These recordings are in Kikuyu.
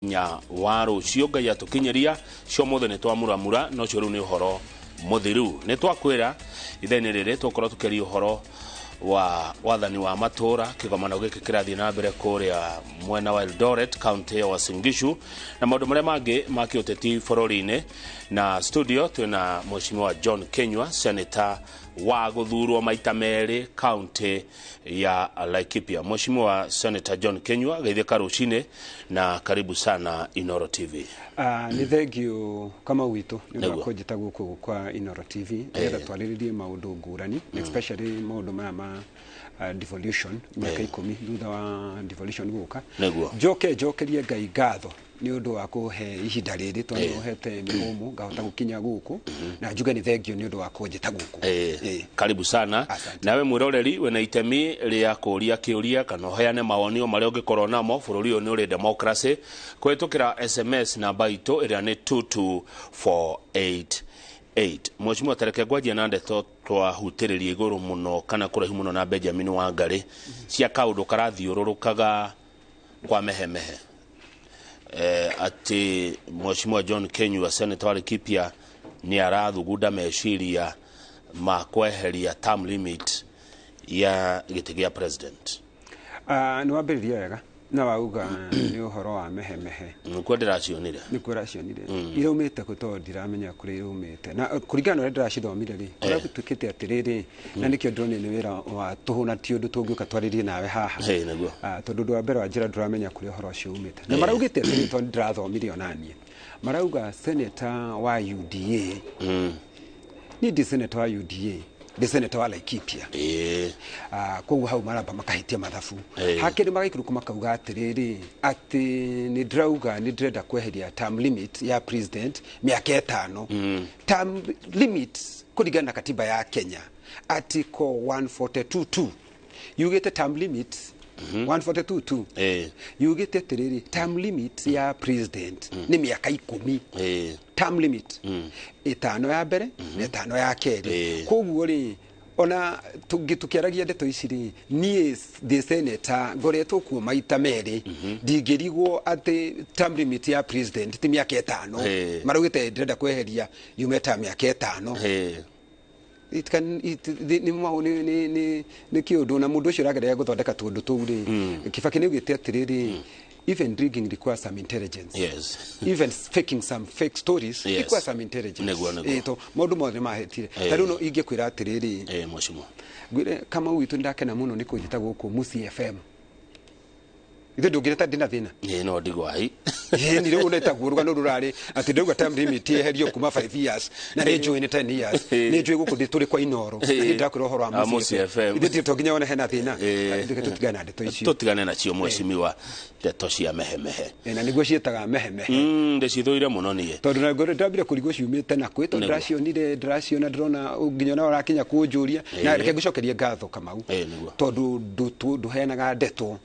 Nya wa rũciũ Ngai atũkinyĩria cio mũthĩ nĩ twamuramura no cio rĩu nĩ ũhoro mũthiru. Nĩ twakwĩra ithaa-inĩ rĩrĩ tũgũkorwo tũkĩaria ũhoro wa wathani wa matũra. Kĩgomano gĩkĩ kĩrathiĩ na mbere kũrĩa mwena wa Eldoret, kaunti ya Uasin Gishu, na maũndũ marĩa mangĩ ma kĩũteti bũrũri-inĩ. Na studio twĩna Mheshimiwa John Kinyua, senator wa gũthurwo maita merĩ kaunti ya Laikipia. Mheshimiwa Senator John Kinyua, geithĩka rũcinĩ na karibu sana Inoro TV. Nĩ thengio Kamau witũ nĩ ũndũ wa Nĩguo. kũnjĩta gũkũ kwa Inoro TV nĩgetha twarĩrĩrie maũndũ ngũrani, especially maũndũ maya ma devolution, mĩaka 10 thutha wa devolution gũka. Njoke njokerie Ngai ngatho nĩ ũndũ wa kũhe ihinda rĩrĩ tondũ ũhete mĩhũmũ ngahota gũkinya gũkũ, na njuge nĩ thengio nĩ ũndũ wa kũnjĩta gũkũ. Karibu sana. Asante. Nawe mwĩroreri wĩna itemi rĩa kũria kĩũria kana ũheane mawoni o marĩa ũngĩkorwo namo. Bũrũri ũyũ nĩ ũrĩ democracy, kũhĩtũkĩra SMS namba itũ ĩrĩa nĩ 22488. Mheshimiwa, tareke ngwanjia na ndeto twahutĩrĩria igũrũ mũno kana kũraihu mũno na Benjamin Wangari cia kaũndũ karathiũrũrũkaga kwa mehemehe, atĩ Mheshimiwa John Kinyua, senator wa Laikipia, nĩ arathugunda meciria ma kweheria term limit ya gĩtĩ gĩa president. Nĩ wambĩrĩria wega na wauga nĩ ũhoro wa mehemehe. Nĩkuo ndĩracionire. Nĩkuo ũracionire. Iraumĩte kũ? Tondũ ndiramenya kũrĩa iraumĩte, na kũringana na ũrĩa ndĩracithomire rĩ, kũrĩa gũtuĩkĩte atĩrĩrĩ, na nĩkĩo ndĩronire nĩ wĩra wa tũhũ na ti ũndũ tũngĩũka twarĩrie nawe haha. Nĩguo. Tondũ ũndũ wa mbere wa njĩra ndũramenya kũrĩa ũhoro ũcio umĩte, na maraugĩte atĩrĩ, tondũ ndĩrathomire onaniĩ, marauga senator wa UDA. Niĩ ndi senator wa UDA, ndi senator wa Laikipia. Koguo hau maramba makahĩtia mathabu. Hakĩrĩ magaikũrũka makauga atĩrĩrĩ, atĩ nĩ ndĩrauga nĩ ndĩrenda kweheria term limit ya president mĩaka 5. Term limit kũringana na katiba ya Kenya, article 142.2 yugĩte term limit 142.2 yugĩte atĩrĩrĩ, term limit ya president nĩ mĩaka 10. Term limit 5 ya mbere na 5 ya kerĩ. Koguo rĩ, ona tũkĩaragia ndeto ici rĩ, niĩ ndĩ senator ngoretwo kuo maita merĩ, ndingĩrigwo atĩ term limit ya president ti mĩaka 5. Maraugĩte ndĩrenda kweheria yume ta mĩaka 5. It can it nĩ nĩ kĩũndũ na mũndũ ũcio ũrageria gũthondeka tũndũ tũu rĩ, Kibaki nĩ augĩte atĩrĩrĩ, even rigging requires some intelligence. Even faking some fake stories requires some intelligence. Nĩguo. To maũndũ mothe nĩ mahĩtire. Ta rĩu no ingĩkwĩra atĩrĩrĩ, Mheshimiwa. Ngwĩre Kamau witũ, nĩndakena mũno nĩ kũnjĩta gũkũ Mũciĩ FM. Ithe ndũngĩreta ndĩna thĩna. No ndigwai. Ĩĩ, ni rĩu ũnetagwo rũgano rũrarĩ atĩ ndauga term limit yeherio kuma 5 years, na nĩ njũĩ nĩ 10 years. Nĩ njũĩ gũkũ ndĩ tũrĩ kwa Inoro, na nĩ ndakwĩra ũhoro wa Ah, Mũciĩ Mũciĩ FM. Ithe to nginya wone hena thĩna. Reke tũtigane na ndeto icio. Tũtigane nacio mheshimiwa, ndeto cia mehemehe. Na nĩguo ciĩtaga mehemehe. Ndĩcithũire mũno niĩ. Tondũ na ngoro ndambire kũrigwo ciumĩte na kwĩ, tondũ ndĩracionire, ndĩraciona, ndĩrona nginya ona ũrakinya kũnjũria. Na reke ngũcokerie ngatho Kamau, tondũ ndũheanaga ndeto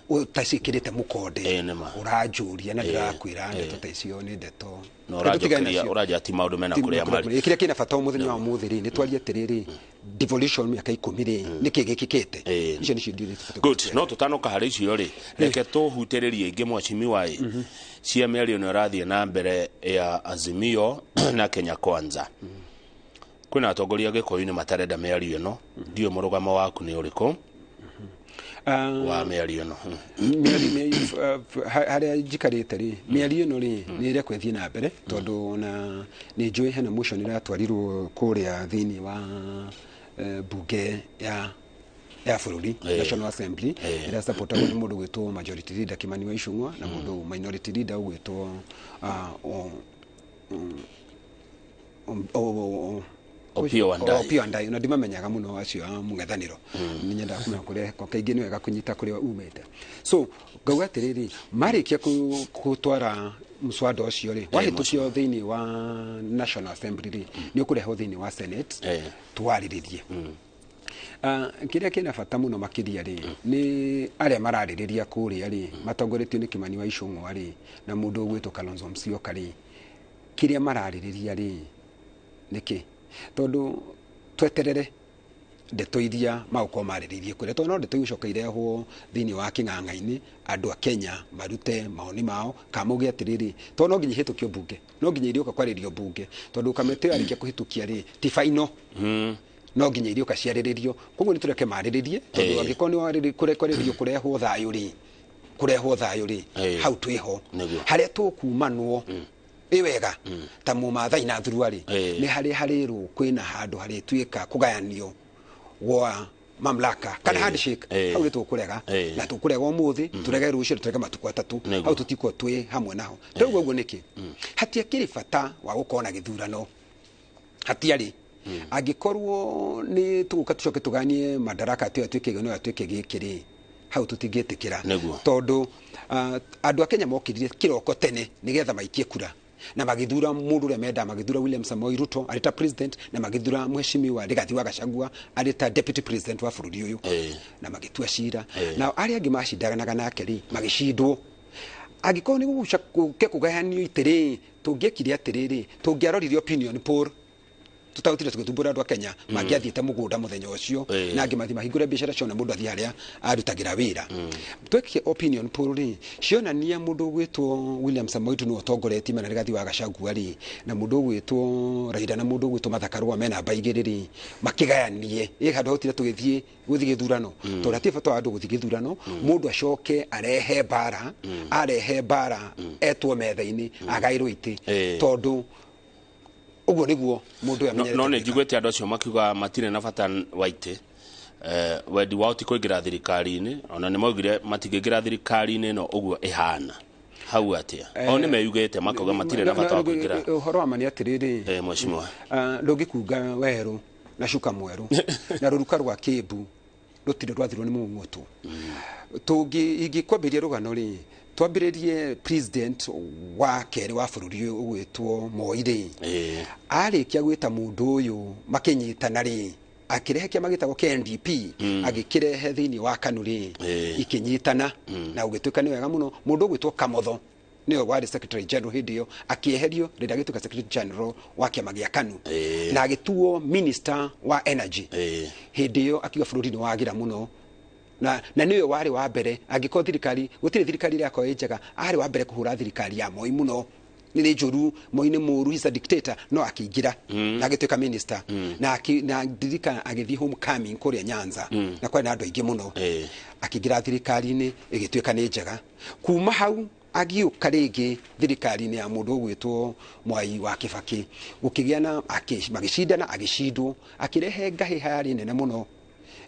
ũtaciĩkĩrĩte mũkonde. Nĩ ma. Ũranjũria na ndĩrakwĩra ndeto ta icio nĩ ndeto. Na Reke tũtigane ũranjokeria nacio. ũranja ti maũndũ mena Ti kũrĩa maũndũ marĩ. marĩ. Kĩrĩa kĩna bata mũthenya wa ũmũthĩ rĩ, nĩ twarie atĩrĩrĩ, devolution mĩaka 10 rĩ, nĩkĩ gĩkĩkĩte? Icio nĩcio ndirĩ tũbatiĩ Good. gũtĩa. No tũtanoka harĩ icio rĩ, reke tũhutĩrĩrie ingĩ mheshimiwa ĩ cia mĩario ĩno ĩrathiĩ na mbere ya Azimio na Kenya Kwanza. Kwĩna atongoria Gĩkũyũ-inĩ matarenda mĩario ĩno. Ndiũĩ mũrũgamo waku nĩ ũrĩkũ wa mĩario ĩno. Harĩa njikarĩte rĩ, mĩario ĩno rĩ nĩ ĩrekwo ĩthiĩ na mbere, tondũ ona nĩ njũĩ hena motion ĩratwarirwo kũrĩa thĩinĩ wa bunge ya bũrũri, National Assembly, ĩrĩa supportagwo nĩ mũndũ gwĩtwo majority leader Kimani wa Ichung'wa na mũndũ minority leader ũgwĩtwo Opiyo Wandayi. Opiyo Wandayi. Na ndimamenyaga mũno acio a mũng'ethanĩro, nĩ nyendaga kũmenya kũrĩa kwa kaingĩ nĩ wega kũnyita kũrĩa umĩte. So ngauga atĩrĩrĩ, marĩkia gũtwara mũswada ũcio rĩ, wahĩtũkio thĩinĩ wa National Assembly rĩ, nĩ ũkũrehwo thĩinĩ wa Senate twarĩrĩrie. Kĩrĩa kĩna bata mũno makĩria rĩ, nĩ arĩa mararĩrĩria kũrĩa rĩ, matongoretio nĩ Kimani wa Ichung'wa rĩ, na mũndũ ũgwĩtwo Kalonzo Musyoka rĩ, kĩrĩa mararĩrĩria rĩ nĩkĩ? Tondũ tweterere Ndeto iria magũkorwo marĩrĩirie kũrĩa, tondũ no ndeto igũcoka irehwo thĩinĩ wa kĩng'ang'a-inĩ, andũ a Kenya marute maoni mao kana mauge atĩrĩrĩ, tondũ no nginya ihĩtũkio mbunge, no nginya irĩũka kwarĩrio mbunge, tondũ kamĩtĩ ĩyo yarĩkia kũhĩtũkia rĩ, ti final, no nginya irĩũka ciarĩrĩrio. Koguo nĩ tũreke marĩrĩrie, tondũ angĩkorwo nĩ kwarĩrĩrio kũrehwo thayũ rĩ, kũrehwo thayũ rĩ, hau twĩho. Harĩa tũkumanwo ĩ wega ta Mũmathai na Thurua rĩ, nĩ harĩ harĩrwo kwĩna handũ harĩtuĩka kũgayanio gwa mamlaka kana handshake, hau nĩ tũkũrega, na tũkũrega ũmũthĩ, tũrege rũciũ, tũrege matukũ 3. Hau tũtikorwo twĩ hamwe naho. Ndauga ũguo nĩkĩ? Hatiakĩrĩ bata wa gũkorwo na gĩthurano, hatiarĩ. Angĩkorwo nĩ tũgũka tũcoke tũganie madaraka atĩ ũyũ atuĩke no atuĩke gĩkĩ rĩ, hau tũtingĩtĩkĩra. Tondũ andũ a Kenya mokĩrire kĩroko tene nĩgetha maikie kura na magĩthura mũndũ ũrĩa mendaga, magĩthura William Samoei Ruto arĩ ta president, na magĩthura mheshimiwa Rigathi wa Gachagua arĩ ta deputy president wa bũrũri ũyũ, na magĩtua cira. Nao arĩa angĩ macindanaga nake rĩ, magĩcindwo. Angĩkorwo nĩ gũke kũgayanio itĩ rĩ, tũngĩekire atĩrĩrĩ, tũngĩarorire opinion poll, tũtagũtinda tũgĩthumbũra andũ a Kenya mangĩathiĩte mũgũnda mũthenya ũcio, na angĩ mathiĩ mahingũre biacara ciao, na mũndũ athiĩ harĩa arutagĩra wĩra. Twekire opinion poll rĩ, cionania mũndũ ũgwĩtwo William Samoei Ruto nĩwe ũtongoretie mena Rigathi wa Gachagua rĩ, na mũndũ ũgwĩtwo Raila na mũndũ ũgwĩtwo Martha Karua mena namba 2 rĩ, makĩgayanie ĩ handũ hau tũgĩthiĩ gũthiĩ gĩthurano, tondũ hatirĩ bata wa andũ gũthiĩ gĩthurano mũndũ acoke arehe mbara, arehe mbara etwo metha-inĩ agaĩrwo itĩ, tondũ ũguo nĩguo mũndũ ũyũ. No nĩ njiguĩte andũ acio makiuga matirĩ na bata wa itĩ, wendi wao ti kũingĩra thirikari-inĩ, ona nĩ maugire matingĩingĩra thirikari-inĩ ĩno ũguo ĩhana hau atĩa. O nĩ meyugĩte makauga matirĩ na bata wa kũingĩra. Ũhoro wa ma nĩ atĩrĩrĩ, mheshimiwa, ndũngĩkunga werũ na cuka mwerũ, na rũruka rwa Kĩmbu rũtirĩ rwathirwo nĩ mũng'ũtũ. Tũngĩ ingĩkwambĩrĩria rũgano rĩ, twambĩrĩrie president wa kerĩ wa bũrũri ũyũ ũgwĩtwo Moi rĩ, arĩkia gwĩta mũndũ ũyũ makĩnyitana rĩ, akĩrehe kĩama gĩtagwo KNDP, agĩkĩrehe thĩinĩ wa KANU rĩ, ikĩnyitana na ũgĩtuĩka nĩ wega mũno. Mũndũ ũgwĩtwo Kamotho nĩwe warĩ secretary general hĩndĩ ĩyo, akĩeherio rĩrĩa agĩtuĩka secretary general wa kĩama gĩa KANU, na agĩtuo minister wa energy. Hĩndĩ ĩyo akiuga bũrũri nĩ wagira mũno, na nĩwe warĩ wa mbere, angĩkorwo thirikari gũtirĩ thirikari ĩrĩa yakorwo ĩ njega, arĩ wa mbere kũhũra thirikari ya Moi mũno, nĩ njũru, Moi nĩ mũũru, he's a dictator. No akĩingĩra na agĩtuĩka minister, na ndirikana agĩthiĩ homecoming kũrĩa Nyanza, na kwarĩ na andũ aingĩ mũno. Akĩingĩra thirikari-inĩ ĩgĩtuĩka nĩ njega. Kuma hau agĩũka rĩngĩ thirikari-inĩ ya mũndũ ũgwĩtwo Mwai wa Kĩbakĩ, gũkĩgĩa na magĩcindana, agĩcindwo, akĩrehe ngahĩha yarĩ nene mũno,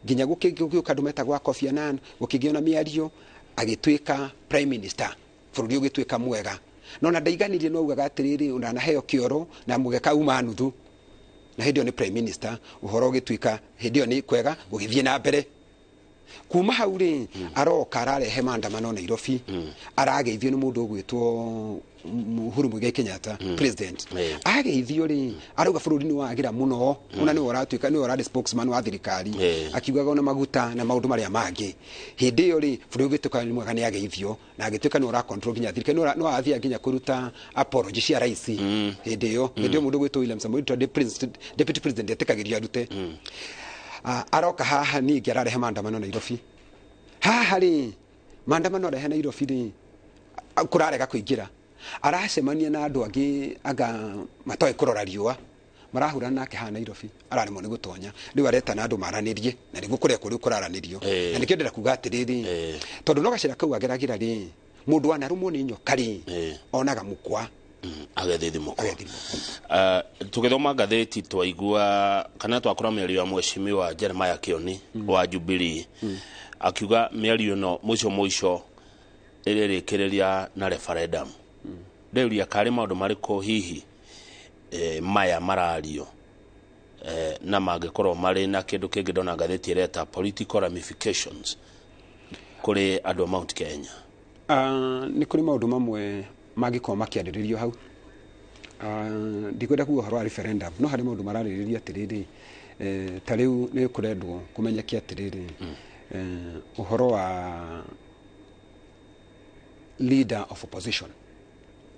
nginya gũgĩũka andũ metagwo a Kofi Annan, gũkĩgĩa na mĩario, agĩtuĩka prime minister, bũrũri ũgĩtuĩka mwega. No na ndaiganirie, no augaga atĩrĩrĩ, ũnanaheo kĩoro na mũgeka uma nuthu, na hĩndĩ ĩyo nĩ prime minister. Ũhoro ũgĩtuĩka hĩndĩ ĩyo nĩ kwega, gũgĩthiĩ na mbere. Kuma hau rĩ, aroka ararehe maandamano Nairobi, arageithio nĩ mũndũ ũgwĩtwo Uhuru Muigai Kenyatta, president. Ageithio rĩ, arauga bũrũri nĩ wagira mũno, ona nĩwe ũratuĩka nĩwe ũrarĩ spokesman wa thirikari, akiugaga ona maguta na maũndũ marĩa mangĩ. Hĩndĩ ĩyo rĩ, bũrũri ũgĩtuĩka nĩ mwega, nĩ ageithio na agĩtuĩka nĩ ũra control nginya thirikari, no athiĩ nginya kũruta apology cia raisi. Hĩndĩ ĩyo mũndũ ũgwĩtwo William Samoei Ruto deputy president etĩkagĩrio arute. Aroka haha ningĩ ararehe maandamano Nairobi. Haha rĩ, maandamano arehe Nairobi rĩ, kũrarega kũingĩra, aracemania na andũ angĩ anga matoĩ kũrora riũa, marahũrana nake haha Nairobi, araremwo nĩ gũtonya. Rĩu aretana andũ maranĩrie, na nĩguo kũrĩa kũrĩ kũraranĩrio. Na nĩkĩo ndĩrenda kuga atĩrĩrĩ, tondũ no gacĩra kau ageragĩra rĩ, mũndũ wanarũmwo nĩ nyoka rĩ, onaga mũkwa. Agethi mũkwa. Agethi mũkwa. Tũgĩthoma ngathĩti twaigua kana twakora mĩario ya mheshimiwa Jeremiah Kioni wa Jubilee, akiuga mĩario ĩno mũico mũico ĩrĩrĩkĩrĩria na referendum. Ndĩũria karĩ maũndũ marĩkũ hihi maya marario, na mangĩkorwo marĩ na kĩndũ kĩngĩ ndona ngathĩti ĩreta political ramifications kũrĩ andũ a Mount Kenya? Nĩ kũrĩ maũndũ mamwe mangĩkorwo makĩarĩrĩrio hau. Ndikwenda kuga ũhoro wa referendum, no harĩ maũndũ mararĩrĩrio atĩrĩrĩ, ta rĩu nĩ kũrendwo kũmenyeke atĩrĩrĩ, ũhoro wa leader of opposition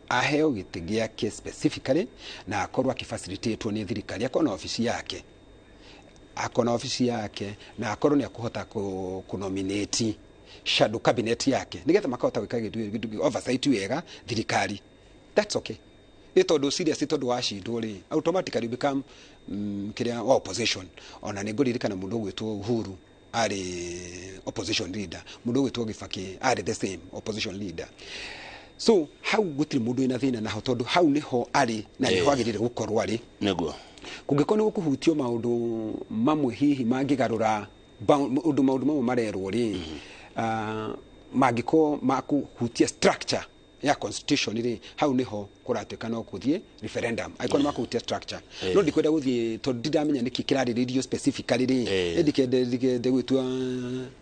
aheo gĩtĩ gĩake specifically, na akorwo akĩfacilitatwo nĩ thirikari, akorwo na obici yake. Akona ofici yake na akorwo nĩ akũhota kũ nominate shadow cabinet yake nigetha makahota gwĩka gĩndũ oversight wega thirikari. That's okay. Ĩ tondũ serious, tondũ wacindwo rĩ, automatically you become kĩrĩa wa opposition. Ona nĩ ngũririkana mũndũ ũgwĩtwo Uhuru arĩ opposition leader, mũndũ ũgwĩtwo Gĩbakĩ arĩ the same opposition leader. So hau gũtirĩ mũndũ wĩna thĩna naho, tondũ hau nĩho arĩ na nĩho agĩrĩire gũkorwo arĩ. Kũngĩkorwo nĩ gũkũhutio maũndũ mamwe hihi mangĩgarũra ũndũ, maũndũ mamwe marerwo rĩ, mangĩkorwo makũhutia structure ya constitution rĩ, hau nĩho kũratuĩka no kũthiĩ referendum angĩkorwo nĩ makũhutia structure. No ndikwenda gũthiĩ tondũ ndindamenya nĩkĩ kĩrarĩrĩrio specifically rĩ. Ndikende gwĩtua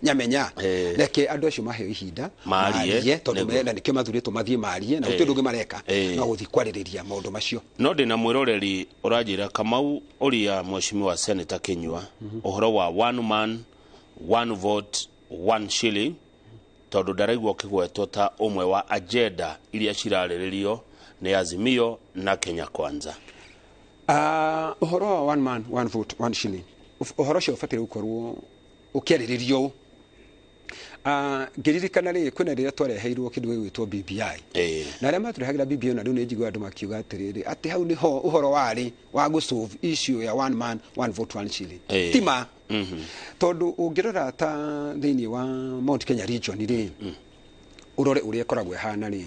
nyamenya. Reke andũ acio maheo ihinda Maarie, tondũ na nĩkĩo mathurĩtwo mathiĩ marie, na gũtirĩ ũndũ ũngĩ mareka no gũthiĩ kwarĩrĩria maũndũ macio. No ndĩna mwĩroreri ũranjĩra, Kamau, ũria mheshimiwa Senator Kinyua ũhoro wa one man, one vote, one shilling, tondũ ndaraigua ũkĩgwetwo ta ũmwe wa agenda iria cirarĩrĩrio nĩ Azimio na Kenya Kwanza. Ũhoro wa one man, one vote, one shilling, ũhoro ũcio ũbataire gũkorwo ũkĩarĩrĩrio. Ngĩririkana rĩ, kwĩna rĩrĩa twareheirwo kĩndũ gĩgwĩtwo BBI, na arĩa matũrehagĩra BBI, na rĩu nĩ njiguaga andũ makiuga atĩrĩrĩ, atĩ hau nĩho ũhoro warĩ wa gũ solve issue ya one man, one vote, one shilling. Ti ma, tondũ ũngĩrora ta thĩinĩ wa Mount Kenya region rĩ, ũrore ũrĩa ĩkoragwo ĩhana rĩ,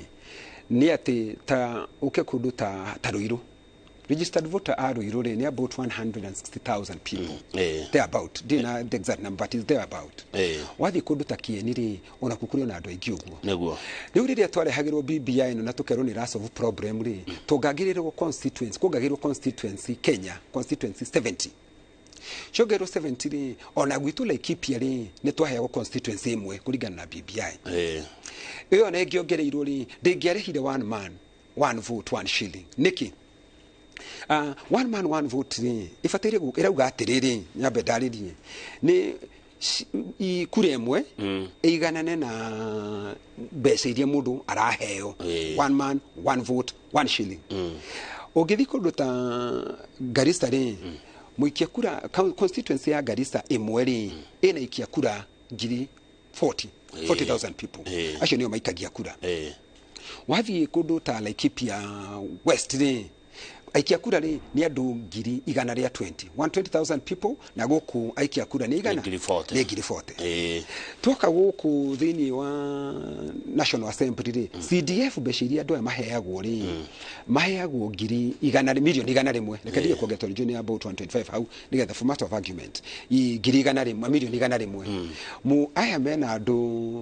nĩ atĩ ta ũke kũndũ ta Ruiru, registered voter a Ruiru rĩ, nĩ about 160,000 people, there about. Ndina the exact number, but it's there about. Wathiĩ kũndũ ta Kieni rĩ, onakuo kũrĩ ona andũ aingĩ ũguo. Rĩu rĩrĩa twarehagĩrwo BBI ĩno na tũkerwo nĩ ĩrasolve problem rĩ, tũngagĩrĩrwo constituency, kũngagĩrĩrwo constituency Kenya, constituency 70 ciongerwo 70 rĩ, ona gwitũ Laikipia rĩ, nĩ twaheagwo constituency ĩmwe kũringana na BBI. Ĩyo na ĩngĩongereirwo rĩ, ndĩngĩarĩhire one man, one vote, one shilling. Nĩkĩ? One man, one vote rĩ, ĩbataire ĩrauga atĩrĩrĩ, nyambe ndarĩrie, nĩ kura ĩmwe ĩiganane na mbeca iria mũndũ araheo. One man, one vote, one shilling. Ũngĩthiĩ kũndũ ta Garissa rĩ, mũikia kura constituency ya Garissa ĩmwe rĩ, ĩna ikia kura ngiri 40, 40,000 people. Acio nĩo maikagia kura. Wathiĩ kũndũ ta Laikipia West rĩ, aikia kura rĩ, nĩ andũ ngiri igana rĩa 20, 120,000 people, na gũkũ aikia kura nĩ igana Nĩ ngiri 40. Nĩ ngiri 40. Twoka gũkũ thĩinĩ wa National Assembly rĩ, CDF, mbeca iria andũ aya maheagwo rĩ, maheagwo ngiri igana milioni igana rĩmwe. Reke ndige kuongera tondũ nĩ about 125 hau, nĩgetha for matter of argument, ngiri igana rĩmwe, milioni igana rĩmwe. Mu aya mena andũ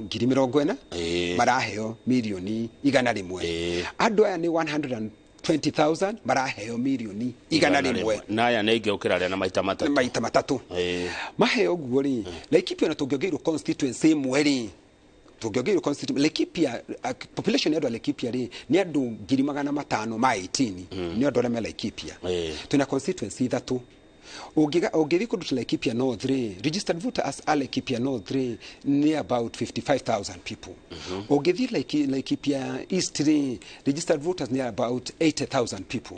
ngiri mĩrongo ĩna, maraheo milioni igana rĩmwe. Andũ aya nĩ 120,000, maraheo milioni igana rĩmwe. Na aya nĩ aingĩ gũkĩra arĩa na maita matatũ. Maita matatũ. Maheo ũguo rĩ, Laikipia ona tũngĩongereirwo constituency ĩmwe rĩ, tũngĩongereirwo constituency Laikipia, population ya andũ a Laikipia rĩ, nĩ andũ ngiri magana matano ma 18, nĩ andũ arĩa me Laikipia. Twĩna constituency ithatũ. Ũngĩthiĩ kũndũ ta Laikipia North rĩ, registered voters a Laikipia North rĩ, nĩ about 55,000 people. Ũngĩthiĩ Laikipia East rĩ, registered voters nĩ about 80,000 people.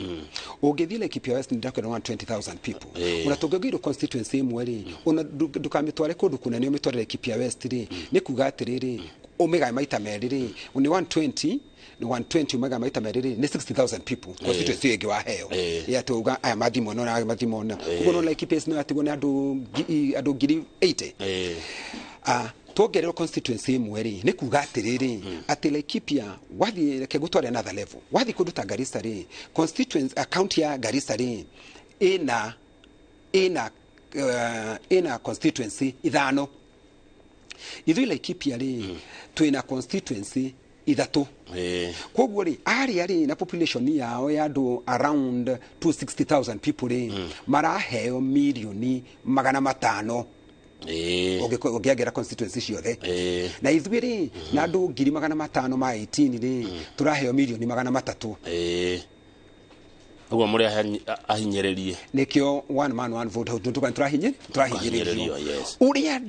Ũngĩthiĩ Laikipia West, nĩ ndakwĩra 120,000 people. Ona tũngĩongereirwo constituency ĩmwe rĩ, ona ndũkamĩtware kũndũ kũnene, ũmĩtware Laikipia West rĩ, nĩ kuga atĩrĩrĩ, ũmĩgae maita merĩ rĩ, nĩ 120, nĩ 120, ũmĩgae maita merĩ rĩ, nĩ 60,000 people constituency ĩyo ĩngĩ waheo. Ĩ atĩ uga aya mathimwo no na aya mathimwo na ũguo, no Laikipia East no yatigwo nĩ andũ ngiri 80. Tuongererwo constituency ĩmwe rĩ, nĩ kuga atĩrĩrĩ, atĩ Laikipia wathiĩ, reke ngũtware another level, wathiĩ kũndũ ta Garissa rĩ, constituency county ya Garissa rĩ, ĩna constituency ithano. Ithuĩ Laikipia rĩ, twĩna constituency ithatũ. Koguo rĩ, arĩa rĩ na population yao ya andũ around 260,000 people rĩ, maraheo milioni magana matano ũngĩangĩra constituency ciothe. Na ithuĩ rĩ, na andũ ngiri magana matano ma 18 rĩ, tũraheo milioni magana matatũ. Ũguo mũrĩ ahinyĩrĩrie. Nĩkĩo one man, one vote, hau tũrahinyĩrĩrio. Tũkahinyĩrĩrio, yes. Ũrĩa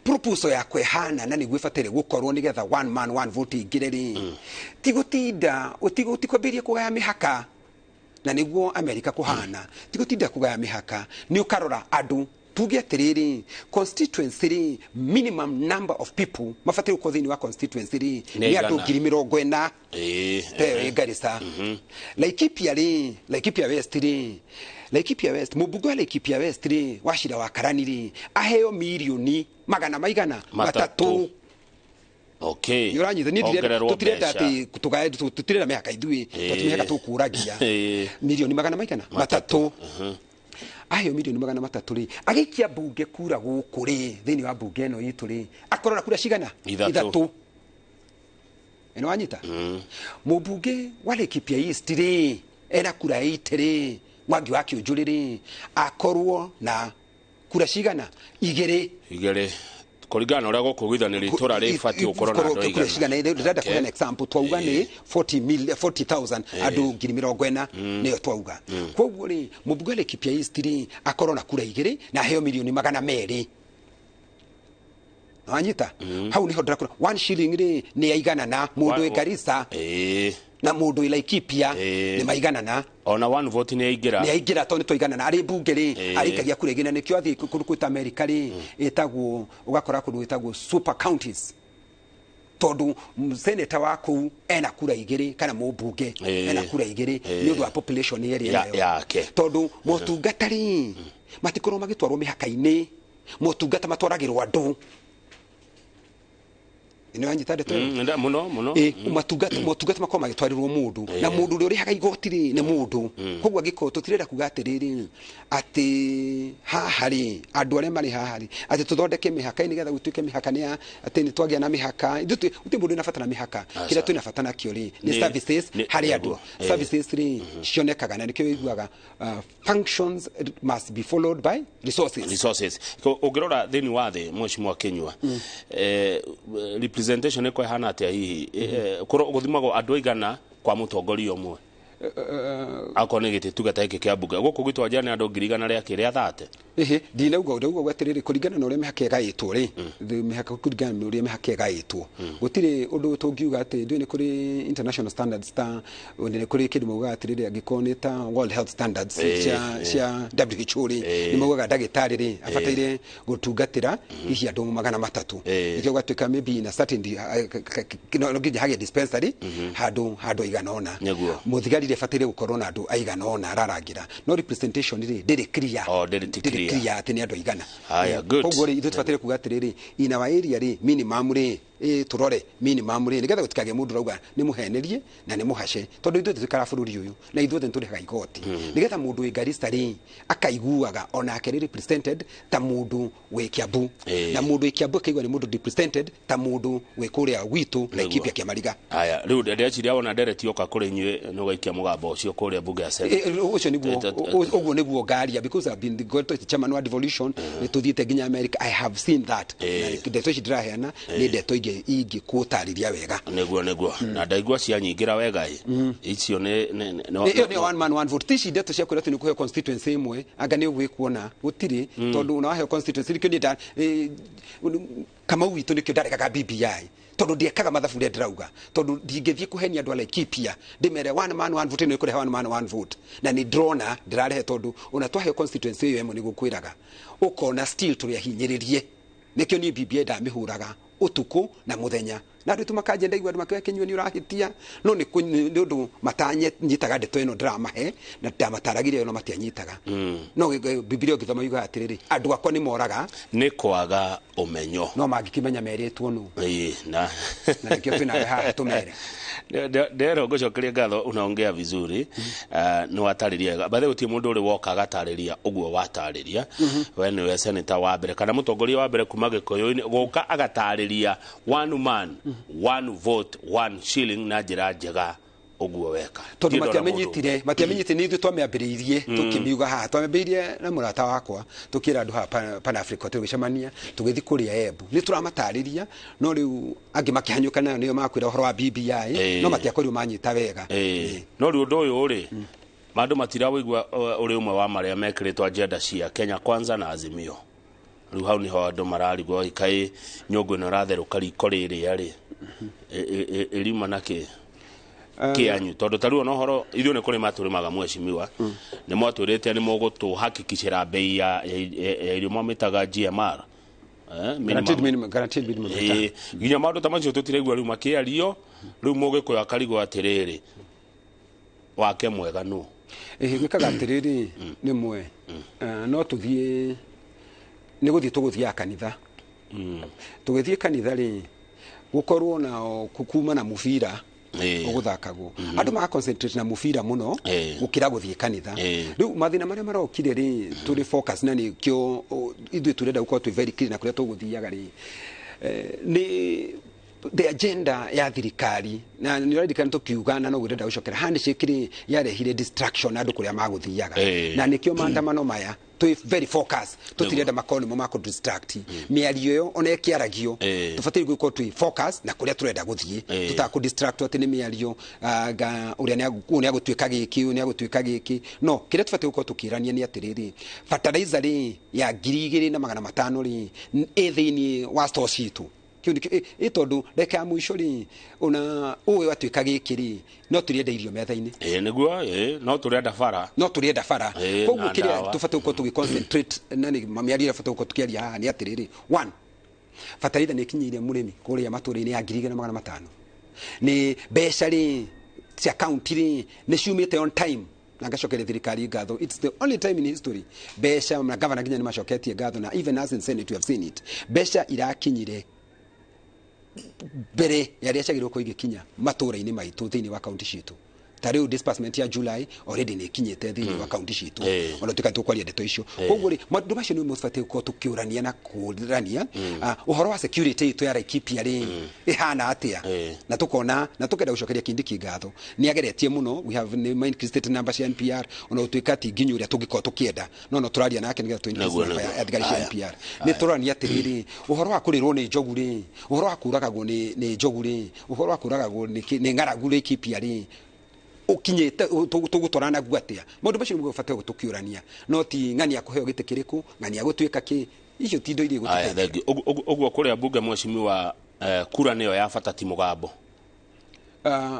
proposal yakwa ĩhana na nĩguo ĩbataire gũkorwo nĩgetha one man, one vote ĩingĩre rĩ, ti gũtinda ti kwambĩrĩria kũgaya mĩhaka, na nĩguo Amerika kũhana, ti gũtinda kũgaya mĩhaka, nĩ ũkarora andũ Tuge atĩrĩrĩ, constituency rĩ, minimum number of people mabatiĩ gũkorwo thĩinĩ wa constituency rĩ Nĩ nĩ andũ aigana? 40,000. Ĩĩ. Ĩ Garissa, Laikipia rĩ, Laikipia West rĩ, Laikipia West, mũmbunge wa Laikipia West rĩ, Wachira wa Karani rĩ, aheo mirioni magana maigana? Matatũ. Matatũ. Okay. Nĩ ũranyita? Niĩ Ongererwo tũtirenda mbeca. atĩ tũgae, tũtirenda mĩhaka ithuĩ, tondũ mĩhaka tũkũragia. Mirioni magana maigana? Matatũ. Aheo mirioni 300 rĩ, agĩikia mbunge kura gũkũ rĩ, thĩinĩ wa mbunge ĩno itũ rĩ, akorwo na kura cigana? Ithatũ. Ithatũ. Ĩno wanyita? Mũmbunge wa Laikipia East rĩ, ena kura 80 rĩ, Mwangi wa Kĩũnjũrĩ rĩ, akorwo na kura cigana? Igĩrĩ. Igĩrĩ, kũringana na ũrĩa gũkũgwithanĩrio itũra rĩbatiĩ gũkorwo na andũ kura aigana. cigana? Ndĩrenda kũheana example. Twauga nĩ 40 40,000, andũ 40,000 nĩyo twauga. Koguo rĩ, mũmbunge wa Laikipia East rĩ, akorwo na kura igĩrĩ na aheo mirioni 200. Wanyita? Hau niho ndĩrakũra 1 shilling rĩ, nĩ aiganana mũndũ wĩ Garissa na mũndũ wĩ Laikipia, nĩ maiganana. Ona one vote nĩ yaingĩra. Nĩ aingĩra, tondũ nĩ twaiganana arĩ mbunge rĩ, arĩikagia kura igĩrĩ. Na nĩkĩo athiĩ kũndũ kwĩta America rĩ, ĩtagwo, ũgakora kũndũ gwĩtagwo super counties, tondũ seneta wa kũu ena kura igĩrĩ, kana mũmbunge ena kura igĩrĩ, nĩ ũndũ wa population ĩrĩa enayo. Yake. Tondũ motungata rĩ, matikorwo magĩtwarwo mĩhaka-inĩ, motungata matwaragĩrwo andũ. Nĩ wanyita ndeto ĩyo? Mũno mũno. Ĩ, matungata, motungata makorwo magĩtwarĩrwo mũndũ, na mũndũ ũrĩa ũrĩhaga igoti rĩ, nĩ mũndũ. Koguo angĩkorwo tũtirenda kuga atĩrĩrĩ, atĩ haha rĩ, andũ arĩa marĩ haha rĩ, atĩ tũthondeke mĩhaka-inĩ nĩgetha gũtuĩke mĩhaka nĩ ya atĩ nĩ twagĩa na mĩhaka. Ithuĩ gũtirĩ mũndũ wĩna bata na mĩhaka. Aca. Kĩrĩa twĩna bata nakĩo rĩ, nĩ services harĩ andũ. Nĩguo. Services rĩ, cionekaga, na nĩkĩo wĩiguaga functions must be followed by resources. Resources. Ũngĩrora thĩinĩ wa thĩ, mheshimiwa Kinyua, representation ĩko ĩhana atĩa hihi? Gũthimagwo andũ aigana kwa mũtongoria ũmwe, akorwo nĩ gĩtĩ tuge ta gĩkĩ kĩa mbunge gũkũ gwitũ Wajir nĩ andũ ngiri igana rĩa kĩ rĩa thate? Ĩhĩ, ndinauga, ndauga atĩrĩrĩ, kũringana na ũrĩa mĩhaka ĩgaĩtwo rĩ, mĩhaka, kũringana na ũrĩa mĩhaka ĩgaĩtwo, gũtirĩ ũndũ tũngiuga atĩ ndũĩ nĩ kũrĩ international standards, ta nĩ kũrĩ kĩndũ maugaga atĩrĩrĩ, angĩkorwo nĩ ta World Health Standards cia cia WHO rĩ, nĩ maugaga ndagĩtarĩ rĩ, abataire gũtungatĩra hihi andũ 300. Nĩkĩo gũgatuĩka maybe in a certain no nginya hagĩe dispensary handũ aigana ũna. Mũthigari rĩ, abataire gũkorwo na andũ aigana ũna ararangĩra, no representation rĩ, ndĩrĩ clear. Oh, ndĩrĩ ti Ndĩrĩ clear. clear atĩ nĩ andũ aigana. Haya, good. Koguo rĩ, ithuĩ tũbataire kuga atĩrĩrĩ, in our area rĩ, minimum rĩ, tũrore minimum rĩ, nĩgetha gũtikagĩe mũndũ ũrauga nĩ mũhenerie na nĩ mũhace, tondũ ithuĩ tũikaraga bũrũri ũyũ na ithuothe nĩ tũrĩhaga igoti, nĩgetha mũndũ wĩ Garissa rĩ, akaiguaga onake nĩ represented ta mũndũ wĩ Kiambu, na mũndũ wĩ Kiambu akaigua nĩ mũndũ represented ta mũndũ wĩ kũrĩa gwitũ Laikipia, Kĩamariga. Haya, rĩu ndĩreciria wona ndereti yoka kũrĩ inyuĩ, nĩ ũgaikia mũgambo ũcio kũrĩa mbunge ya Senate. Ũcio nĩguo ũguo nĩguo ngaria, because I've been the chairman wa devolution, nĩ tũthiĩte nginya America, I have seen that. Na ndeto ici ndĩraheana nĩ ndeto ingĩkũtarĩria wega. Nĩguo na ndaigua cianyingĩra wega ĩ icio nĩ Ĩyo nĩ one man one vote. Ti ici ndeto cia kwĩra atĩ nĩ kũheo constituency ĩmwe, anga nĩ ũgwĩkuona gũtirĩ, tondũ ona waheo constituency nĩkĩo niĩ Kamau witũ, nĩkĩo ndaregaga BBI, tondũ ndiekaga mathabu ũrĩa ndĩrauga, tondũ ndingĩthiĩ kũhenia andũ a Laikipia ndĩmere one man one vote nĩ kũrehe one man one vote, na nĩ ndĩrona ndĩrarehe, tondũ ona twaheo constituency ĩyo ĩmwe, nĩ gũkwĩraga ũkona still tũrĩ ahinyĩrĩrie. Nĩkĩo niĩ BBI ndamĩhũraga ũtukũ na mũthenya, na andũ aitũ makanja, ndaigua andũ makiuga, "Kĩnyua, nĩ ũrahĩtia," no nĩ ũndũ matanyitaga ndeto ĩno ndĩramahe na ndamataragĩria ĩno, matianyitaga. No Bibilia ũngĩthoma yugaga atĩrĩrĩ, andũ akwa nĩ moraga nĩ kwaga ũmenyo. No mangĩkĩmenya merĩtwo nũ? Ĩĩ, na Na nĩkĩo twĩnawe haha tũmere. Ndero ngũcokeria ngatho, unaongea vizuri. Nĩ watarĩria wega bathe, gũtirĩ mũndũ ũrĩ woka agatarĩria ũguo watarĩria. We nĩwe seneta wa mbere kana mũtongoria wa mbere kuma Gĩkũyũ-inĩ gũka agatarĩria one man one vote one shilling na njĩra njega ũguo weka. Tondũ Ndirĩ ndona mũndũ. matiamenyitire, nĩ ithuĩ twamĩambĩrĩirie tũkĩmiuga haha, twamĩambĩrĩirie na mũrata wakwa, tũkĩra andũ haha Pan Africa, tũgĩcemania, tũgĩthiĩ kũrĩa Embu, nĩ tũramatarĩria, no rĩu angĩ makĩhanyũka nayo, nĩo makwĩra ũhoro wa BBI, no matiakorirwo manyita wega. No rĩu ũndũ ũyũ rĩ, andũ matirawĩigua ũrĩ ũmwe wa marĩa mekĩrĩtwo agenda cia Kenya Kwanza na Azimio. Rĩu hau nĩho andũ mararigwo, kaĩ nyũngũ ĩno ĩratherũka riko rĩrĩa rĩ ĩriuma na kĩ? Kĩanyu tondũ ta rĩu ona ũhoro ithuĩ nĩ kũrĩma tũrĩmaga mheshimiwa, nĩ mwatwĩrĩte nĩ mũgũtũhakikicĩra bei ya irio mwamĩtaga GMR. Guaranteed minimum, guaranteed minimum return. Nginya maũndũ ta macio tũtiraigua rĩu makĩario. Rĩu mũgĩkũyũ akarigwo atĩrĩrĩ, wake mwega nũ? Gwĩkaga atĩrĩrĩ, rĩmwe no tũthiĩ, nĩ gũthiĩ tũgũthiaga kanitha. Tũgĩthiĩ kanitha rĩ, gũkorwo na kuma na mũbira ũgũthakagwo, andũ maka concentrate na mũbira mũno gũkĩra gũthiĩ kanitha. Rĩu mathĩna marĩa marokire rĩ, tũrĩ focus na nĩkĩo ithuĩ tũrenda gũkorwo twĩ very clear na kũrĩa tũgũthiaga rĩ, nĩ the agenda ya thirikari. Na nĩ ũraririkana tũkiuga na no gwĩrenda gũcokera handshake rĩ, yarehire distraction andũ kũrĩa magũthiaga. Na nĩkĩo maandamano maya twĩ very focus, tũtirenda makorwo nĩmo makũ distract mĩario ĩyo ona ĩkĩaragio. Tũbataire gũkorwo twĩ focus na kũrĩa tũrenda gũthiĩ, tũtakũ distract atĩ nĩ mĩario ũrĩa ũyũ nĩ agũtuĩka gĩkĩ, ũyũ nĩ agũtuĩka gĩkĩ. No kĩrĩa tũbataire gũkorwo tũkĩrania nĩ atĩrĩrĩ, fertilizer rĩ ya 2500 rĩ, ĩ thĩinĩ wa store citũ. Kĩu nĩkĩo ĩ tondũ ndagĩka ya mũico rĩ, ona ũĩ watuĩka gĩkĩ rĩ, no tũrĩenda irio metha-inĩ. Ĩĩ, nĩguo, ĩĩ, no tũrenda bara. No tũrĩenda bara. Koguo na kĩrĩa ndawa. tũbatiĩ gũkorwo tũgĩ concentrate na nĩ mĩario ĩrĩa tũbatiĩ gũkorwo tũkĩaria haha nĩ atĩrĩrĩ, one, bataraitha nĩ ĩkinyĩire mũrĩmi kũrĩa matũũra-inĩ ya 2500? Nĩ mbeca rĩ cia county rĩ, nĩ ciumĩte on time? Na ngacokeria thirikari ngatho, it's the only time in history mbeca na governor nginya nĩ macoketie ngatho, na even us in Senate we have seen it, mbeca irakinyire mbere ya rĩa ciagĩrĩirwo gũkorwo igĩkinya matũũra-inĩ maitũ thĩinĩ wa kaunti citũ. Ta rĩu disbursement ya July already nĩ ĩkinyĩte thĩinĩ wa kaunti citũ, ona tuĩka tũkwaria ndeto icio. Koguo rĩ, maũndũ macio nĩ mũbatiĩ gũkorwo tũkĩũrania na kũrania. Ũhoro wa security itũ ya Laikipia rĩ, ĩhana atĩa? Na tukona na tukenda gucokeria Kindiki ngatho, nĩ ageretie mũno. We have nĩ increased number cia NPR, ona gũtuĩka ti nginyu ũrĩa tũngĩkorwo tũkĩenda, no tũraria nake nĩgetha tũ increase number ya thigari cia NPR. Nĩ tũrania atĩrĩrĩ, ũhoro wa kũrĩrwo nĩ njogu rĩ, ũhoro wa kũragagwo nĩ njogu rĩ, ũhoro wa kũragagwo nĩ ng'aragu Laikipia rĩ, ũkinyĩte tũgũtwarana naguo atĩa? Maũndũ macio nĩguo bataire tũkĩũrania, no ti ng'ania kũheo gĩtĩ kĩrĩkũ, ng'ania gũtuĩka kĩ, icio ti indo iria Aya, igũtũteithia. Thank you. Ũguo kũrĩa mbunge, mheshimiwa, kura nĩyo ya bata, ti mũgambo?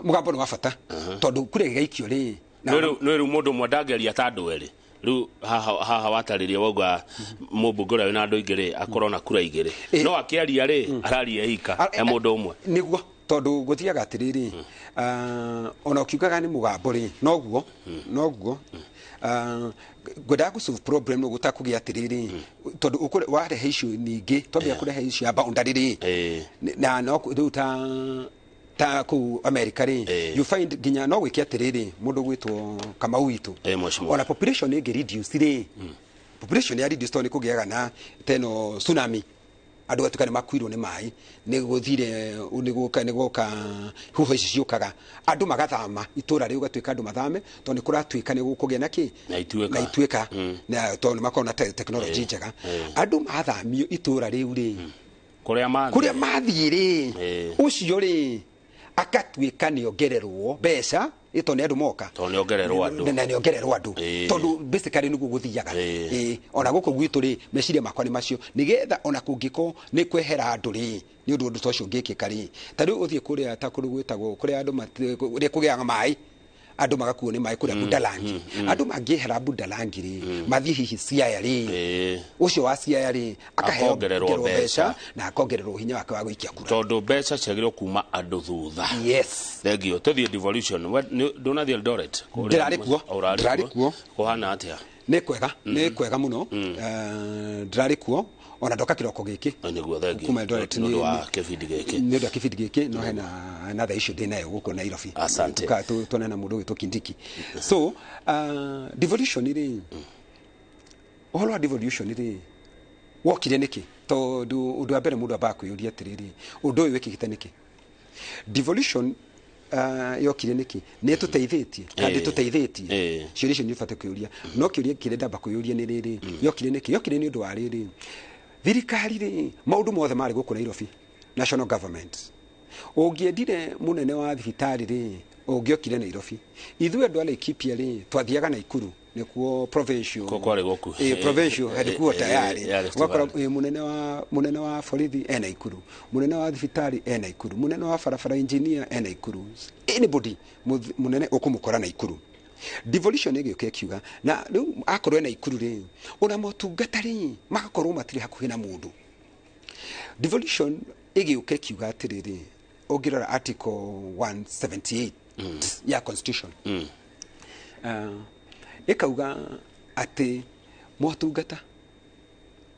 Mũgambo nĩ wa bata tondũ kura ĩgĩgaikio rĩ Nĩ rĩu mũndũ ũmwe ndangĩaria ta andũ erĩ. Rĩu haha watarĩria wauga mũmbunge ũrĩa wĩna andũ aingĩ rĩ, akorwo na kura igĩrĩ, no akĩaria rĩ, araria ika e mũndũ ũmwe. Nĩguo, tondũ gũthiaga atĩrĩrĩ, ona ũkiugaga nĩ mũgambo rĩ, noguo ngwendaga gũ solve problem no gũtakũgĩa atĩrĩrĩ, tondũ warehe issue ningĩ twambia kũrehe issue ya boundary rĩ, na no rĩu ta kũu America rĩ, you find nginya no gwĩke atĩrĩrĩ, mũndũ gwĩtwo Kamau witũ, Mheshimiwa. ona population ĩngĩ reduce rĩ, population ya reduce tondũ nĩ kũgĩaga na teno tsunami, andũ gatuĩka nĩ makuirwo nĩ maĩ, nĩ gũthire, nĩ gũka huho ici ciũkaga, andũ magathama itũra rĩu, gatuĩka andũ mathame tondũ nĩ kũratuĩka nĩ gũkũgĩa na kĩ. Na ituĩka. Na ituĩka, na tondũ nĩ makoragwo na technology njega. Andũ mathamio itũra rĩu rĩ, kũrĩa mathiĩ. Kũrĩa mathiĩ rĩ, ũcio rĩ akatuĩka nĩ ongererwo mbeca ĩ tondũ nĩ andũ moka. Tondũ nĩ ongererwo andũ. Na nĩ ongererwo andũ, tondũ basically nĩguo gũthiaga. Ona gũkũ gwitũ rĩ, meciria makwa nĩ macio, nĩgetha ona kũngĩkorwo nĩ kwehera andũ rĩ, nĩ ũndũ ta ũcio ũngĩkĩka rĩ, ta rĩu ũthiĩ kũrĩa ta kũndũ gwĩtagwo kũrĩa andũ kũrĩa kũgĩaga maĩ, andũ magakuo nĩ maĩ kũrĩa Budalangi. Andũ mangĩehera Budalangi rĩ, mathiĩ hihi Siaya rĩ, ũcio wa Siaya rĩ akaheo Akongererwo ongererwo mbeca. Mbeca na akongererwo hinya wake wa gũikia kura. Tondũ mbeca ciagĩrĩirwo kuma andũ thutha. Yes. Thank you. Tũthiĩ devolution. Ndũnathiĩ Eldoret? Ndĩrarĩ kuo. Ũrarĩ Ndĩrarĩ kuo. Kũhana atĩa? Nĩ kwega, nĩ kwega mũno. Ndĩrarĩ kuo ona ndoka kĩroko gĩkĩ. Nĩguo, thank you. Kuma Eldoret. Nĩ ũndũ wa kĩbindi gĩkĩ. Nĩ ũndũ wa kĩbindi gĩkĩ, no hena another issue ndĩ nayo gũkũ Nairobi. Asante. Tuonane na mũndũ ũgwĩtwo Kindiki. So devolution rĩ, ũhoro wa devolution rĩ, wokire nĩkĩ? Tondũ ũndũ wa mbere mũndũ ambaga kwĩyũria atĩrĩrĩ, ũndũ ũyũ wĩkĩkĩte nĩkĩ? Devolution yokire nĩkĩ? Nĩ ĩtũteithĩtie kana ndĩtũteithĩtie? Ciũria icio nĩ ũbatiĩ kwĩyũria, no kĩũria kĩrĩa ndamba kwĩyũria nĩ rĩrĩ, yokire nĩkĩ? Yokire nĩ ũndũ wa rĩrĩ, thirikari rĩ, maũndũ mothe marĩ gũkũ Nairobi, national government. Ũngĩendire mũnene wa thibitarĩ rĩ, Ũngĩokire Nairobi, ithuĩ andũ a Laikipia rĩ, twathiaga Naikuru nĩkuo provincial. Kuo kwarĩ gũkuhĩ. Provincial headquarter yarĩ. Ya Rift Ũgakora Valley. Mũnene wa borithi e Naikuru, mũnene wa thibitarĩ e Naikuru, mũnene wa barabara engineer e Naikuru, anybody mũnene ũkũmũkora Naikuru. Devolution ĩgĩũka ĩkiuga na rĩu akorwo e Naikuru rĩ, ona motungata rĩ magakorwo matirĩ hakuhĩ na mũndũ. Devolution ĩgĩũka ĩkiuga atĩrĩrĩ, ũngĩrora article 178 ya constitution, ĩkauga atĩ motungata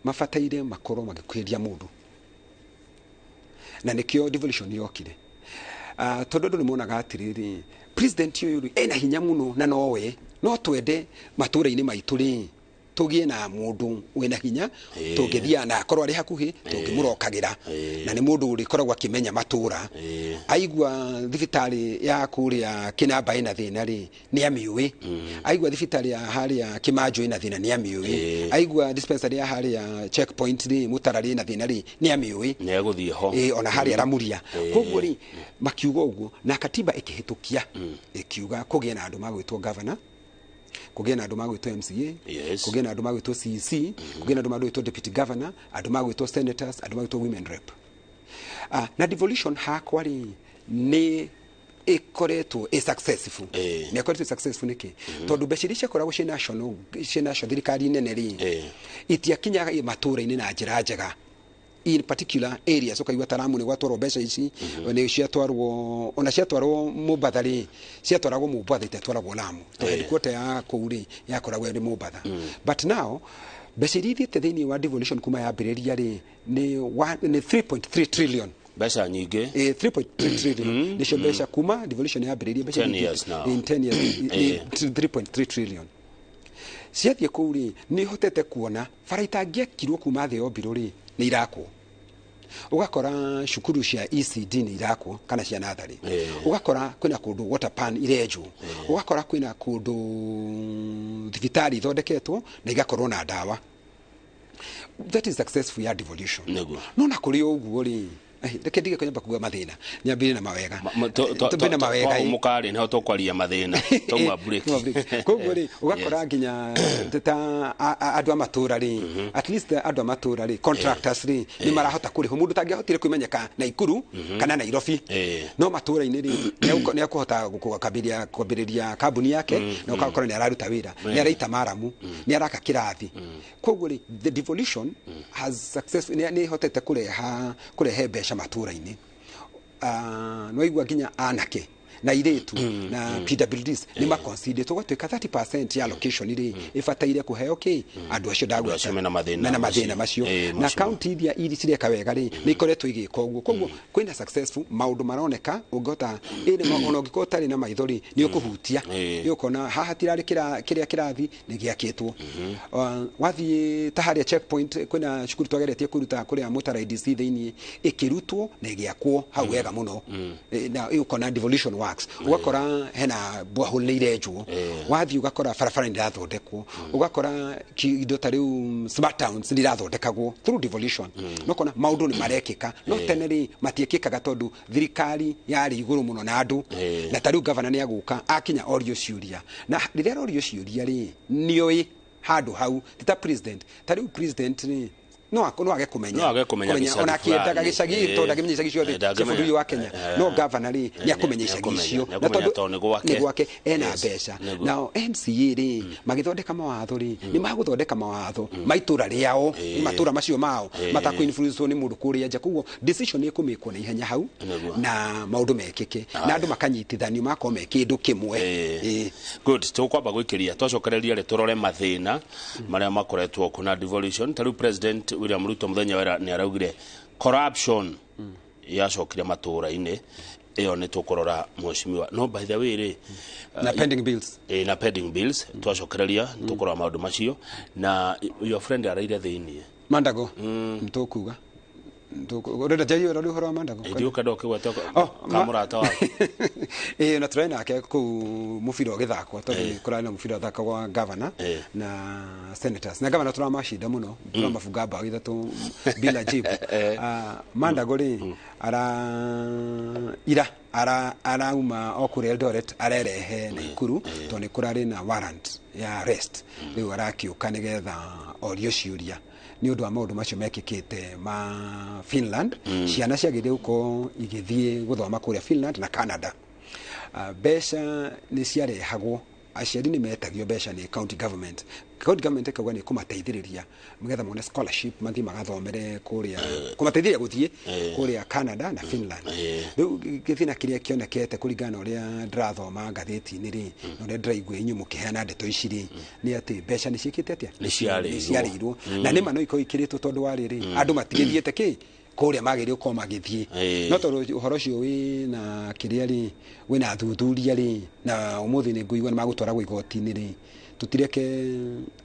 mabataire makorwo magĩkuhĩrĩria mũndũ, na nĩkĩo devolution yokire. Tondũ andũ nĩ monaga atĩrĩrĩ, president ũyũ rĩ ena hinya mũno, na nowe no twende matũũra-inĩ maitũ rĩ tũgĩe na mũndũ wĩna hinya tũngĩthiaga na akorwo arĩ hakuhĩ tũngĩmũrokagĩra, na nĩ mũndũ ũrĩkoragwo akĩmenya matũũra. Aigua thibitarĩ ya kũrĩa Kĩnamba ĩna thĩna rĩ, nĩ amĩũĩ. Aigua thibitarĩ ya harĩa Kĩmanjũ ĩna thĩna, nĩ amĩũĩ. Aigua dispensary ya harĩa checkpoint rĩ, Mũtara rĩ na thĩna rĩ, nĩ amĩũĩ. Nĩ egũthiĩ ho. Ona harĩa Ramuria. Koguo rĩ, makiuga ũguo na katiba ĩkĩhĩtũkia ĩkiuga kũgĩe na andũ magwĩtwo governor, kũgĩe na andũ magwĩtwo MCA, kũgĩe na andũ magwĩtwo CEC, kũgĩe na andũ magwĩtwo deputy governor, andũ magwĩtwo senators, andũ magwĩtwo women rep. Na devolution hakwa rĩ, nĩ ĩkoretwo ĩ successful. Nĩ ĩkoretwo ĩ successful nĩkĩ? Tondũ mbeca iria ciakoragwo ciĩ national, ciĩ national thirikari nene rĩ, itiakinyaga matũũra-inĩ na njĩra njega, in particular areas. Ũkaigua ta Lamu nĩ gwatwarwo mbeca ici, nĩ ciatwarwo, ona ciatwarwo Mombatha rĩ, ciatwaragwo Mombatha, itiatwaragwo Lamu, to headquarter ya kũu rĩ yakoragwo ĩrĩ Mombatha. But now mbeca iria ithiĩte thĩinĩ wa devolution kuma yambĩrĩria rĩ nĩ 3.3 trillion. Mbeca nyingĩ. 3.3 trillion nĩcio mbeca kuma devolution yambĩrĩria, mbeca 10 iria years now. In 10 years nĩ 3.3 trillion ciathiĩ kũu rĩ, nĩ hotete kuona bara itangĩakirwo kuma thĩ yombirwo rĩ, nĩ irakwo. Ũgakora cukuru cia ECD nĩ irakwo kana cia natharĩ. Ũgakora kwĩna kũndũ water pan irenjwo, ũgakora kwĩna kũndũ thibitarĩ ithondeketwo na igakorwo na ndawa. That is successful ya devolution. No na kũrĩ o ũguo rĩ, reke ndige kũnyamba kuga mathĩna, nyambĩrĩrie na mawega. Tũambie na mawega, ĩ. Mũkarĩ nĩho tũkwaria mathĩna twauma break. Twauma break. Koguo rĩ, ũgakora nginya ta andũ a matũra rĩ, at least andũ a matũra rĩ, contractors rĩ, nĩ marahota kũrĩhwo. Mũndũ tangĩahotire kwĩmenyeka Naikuru kana Nairobi, no matũra-inĩ rĩ, nĩ ekũhota kwambĩrĩria kambuni yake na ũgakora nĩ araruta wĩra, nĩ araita maramu, nĩ araka kĩrathi. Koguo rĩ, the devolution has success, nĩ ĩhotete kũrehe mbeca matũra-inĩ. Nĩwaigua nginya anake na irĩtu na PWDs nĩ maconsider tũgatuĩka 30% ya allocation rĩ ĩbataire kũheo kĩ andũ acio ndagweta. Acio mena mathĩna mena mathĩna macio. macio. Na Macio. kaunti iria cireka wega rĩ, nĩ ikoretwo igĩka ũguo. Koguo kwĩna successful maũndũ maroneka, ũngĩhota ĩrĩ ona ũngĩkorwo ũtarĩ na maitho rĩ, nĩ ũkũhutia, nĩ ũkona haha tirarĩ kĩrĩa kĩrathi nĩ gĩakĩtwo. Wathiĩ ta harĩa checkpoint, kwĩna cukuru twageretie kũruta kũrĩa Mũtara IDC thĩinĩ, ĩkĩrutwo na ĩgĩakwo hau wega mũno. Na ũkona devolution works. Ũgakora hena borehole nĩ irenjwo, wathiĩ ũgakora barabara nĩ irathondekwo, ũgakora indo ta rĩu smart towns nĩ irathondekagwo through devolution. No kona maũndũ nĩ marekĩka, no tene rĩ matiĩkĩkaga tondũ thirikari yarĩ igũrũ mũno na andũ. Na ta rĩu gavana nĩ agũka akinya orio ciũria, na rĩrĩa arorio ciũria rĩ, nĩoĩ handũ hau, ti ta president. Ta rĩu president rĩ, no age kũmenya. No age kũmenya gĩcagi ona akĩendaga fulani. gĩcagi, tondũ ndangĩmenya icagi ciothe cia Ndangĩmenya. bũrũri wa Kenya. No gavana rĩ, nĩ akũmenya icagi nĩakũmenya. icio. Nĩakũmenya Na tondũ tondũ nĩ gwake. nĩ gwake, ena mbeca. Nao MCA rĩ, magĩthondeka mawatho rĩ, nĩ magũthondeka mawatho ma itũra rĩao, nĩ matũra macio mao, matakũ influence nĩ mũndũ kũrĩa nja. Koguo decision nĩ ĩkũmĩkwo na ihenya hau na maũndũ mekĩke na andũ makanyitithanio, makorwo me kĩndũ kĩmwe. Good, tũkwamba gwĩkĩria twacokereria rĩ, tũrore mathĩna marĩa makoretwo kuna devolution. Ta rĩu President William Ruto mũthenya wera nĩ araugire corruption yacokire matũra-inĩ. Ĩyo nĩ tũkũrora, mheshimiwa. No by the way rĩ, Na pending bills. Na pending bills, twacokereria tũkũrora maũndũ macio. Na your friend araire thĩiniĩ. Mandago, nĩtũkuga Ũrenda njarie ũrĩa ũhoro wa Mandago? Ndiũka ndokĩgweta ka mũrata waku. Ĩĩ, na tũrarĩ nake kũu mũbira ũgĩthakwo, tondũ nĩ kũrarĩ na mũbira ũthakagwo wa governor na senators, na governor tũramacinda mũno, tũramabunga mbaũ 3 bila jibu. Mandago rĩ, ara ira arauma o kũrĩa Eldoret, arerehe Naikuru tondũ nĩ kũrarĩ na warrant ya arrest. Rĩu arakĩũka nĩgetha orio ciũria nĩ ũndũ wa maũndũ macio mekĩkĩte ma Finland. Ciana ciagĩrĩire gũkorwo igĩthiĩ gũthoma kũrĩa Finland na Canada. Mbeca nĩ ciarehagwo, aciari nĩ metagio mbeca nĩ county government. County government ĩkauga nĩ kũmateithĩrĩria nĩgetha mone scholarship mathiĩ magathomere kũrĩa, kũmateithĩrĩria gũthiĩ kũrĩa Canada na Finland. Rĩu gĩthĩna kĩrĩa kĩonekete kũringana na ũrĩa ndĩrathoma ngathĩti-inĩ rĩ, na ũrĩa ndĩraigua inyuĩ mũkĩheana ndeto ici rĩ, nĩ atĩ mbeca nĩ ciĩkĩte atĩa? Nĩ ciarĩirwo. Nĩ ciarĩirwo. Na nĩ ma no ikorwo ikĩrĩtwo, tondũ wa rĩrĩ, andũ matigĩthiĩte kĩ kũrĩa magĩrĩirwo gũkorwo magĩthiĩ. No tondũ ũhoro ũcio wĩna kĩrĩa rĩ, wĩna athuthuria rĩ, na ũmũthĩ nĩ ngũigua nĩ magũtwaragwo igoti-inĩ rĩ, tũtireke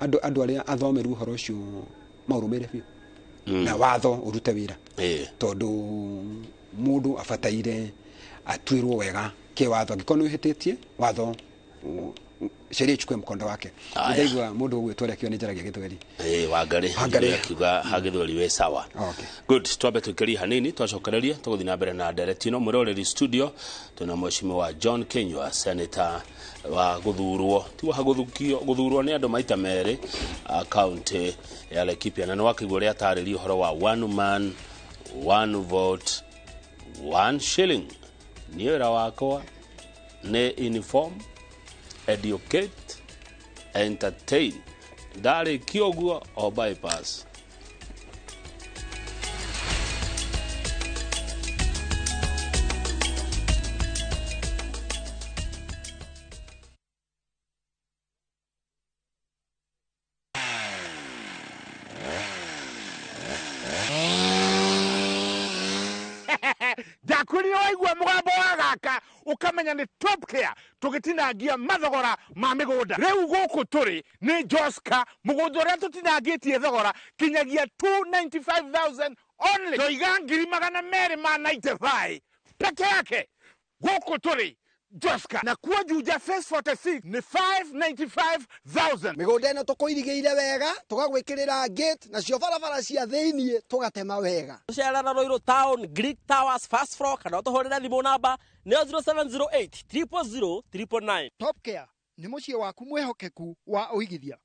andũ arĩa athomeru ũhoro ũcio maũrũmĩrĩre biũ na watho ũrute wĩra, tondũ mũndũ abataire atuĩrwo wega kĩwatho. Angĩkorwo nĩ ũhĩtĩtie watho, sheria ichukue mkondo wake. Aya. Ndaigua mũndũ ũgwĩtwo ũrĩa akiuga nĩ njaragia gĩthweri. Wangari. Wangari. Akiuga ha gĩthweri wĩ sawa. Okay. Good, twambe tũikĩrie hanini, twacokereria tũgũthiĩ na mbere na ndereti ĩno. Mwĩroreri studio twĩna mheshimiwa John Kinyua, senator wa gũthurwo, ti wa gũthukio, gũthurwo nĩ andũ maita merĩ county ya Laikipia, na nĩ wakĩigua ũrĩa atarĩria ũhoro wa one man, one vote, one shilling. Niĩ wĩra wakwa nĩ inform, educate, entertain. Ndarĩkia ũguo o bypass. Ndakwĩrire waigua mũgambo wa gaka ũkamenya nĩ Top Care, tũgĩtinangia mathogora ma mĩgũnda. Rĩu gũkũ tũrĩ nĩ Joska, mũgũnda ũrĩa tũtinangĩtie thogora kinyagia 295,000 only, toiga ngiri magana merĩ ma 95 peke yake. Gũkũ tũrĩ Joska, na kuo Juja Phase 46 nĩ 595,000. Mĩgũnda ĩno tũkũirigĩire wega, tũgagwĩkĩrĩra gate, nacio barabara cia thĩiniĩ tũgatema wega. Tũcerera Ruiru Town, Greek Towers, first floor, kana ũtũhũrĩre thimũ namba nĩyo 0708 000 999. Top Care nĩ mũciĩ waku mwĩhokeku wa ũigithia.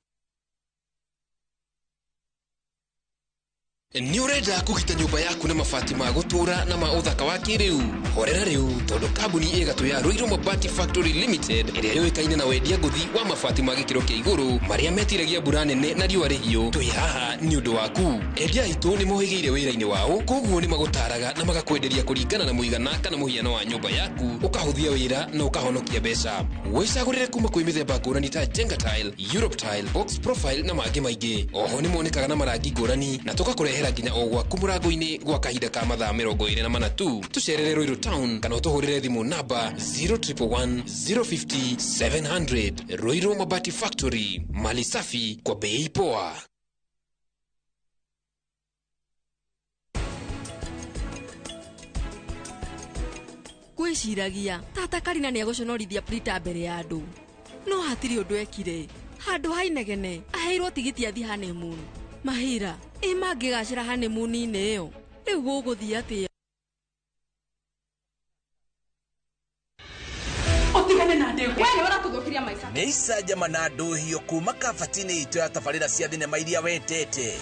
Nĩ ũrenda kũgita nyũmba yaku na mabati ma gũtũũra na ma ũthaka wa kĩrĩu? Horera rĩu, tondũ kambuni ĩgatũ ya Ruiru Mabati Factory Limited, ĩrĩa yũĩkaine na wendia ngũthi wa mabati ma gĩkĩro kĩa igũrũ marĩa metiragia mbura nene na riũa rĩhiũ, twĩ haha nĩ ũndũ waku. Endia aitũ nĩ mohĩgĩire wĩra-inĩ wao, koguo nĩ magũtaraga na magakwenderia kũringana na mũigana kana mũhiano wa nyũmba yaku, ũkahũthia wĩra na ũkahonokia mbeca. Wĩcagũrĩre kuma kwĩ mĩthemba ngũrani ta Jenga Tile, Europe Tile, Box Profile na mangĩ maingĩ. Oho nĩ monekaga na marangi ngũrani na tũgakũrehera nginya o gwaku mũrango-inĩ gwa kahinda ka mathaa 24 tu. Tũcerere Ruiru Town kana ũtũhũrĩre thimũ namba 0111 050 700. Ruiru Mabati Factory, mali safi kwa bei poa. Ngwĩciragia tata Karina nĩ egũconorithia Prita mbere ya andũ, no hatirĩ ũndũ ekire. Handũ ha inegene aheirwo tigiti athi honeymoon. Mahira ĩ mangĩgacĩra honeymoon-inĩ ĩyo, rĩu gũgũthiĩ atĩa? Ũtigane na ndĩgwa. We nĩ ũratũthũkiria maica. Nĩ icanjama na ndũhio kuma kabati-inĩ itũ ya tabarĩra cia thinema iria wendete.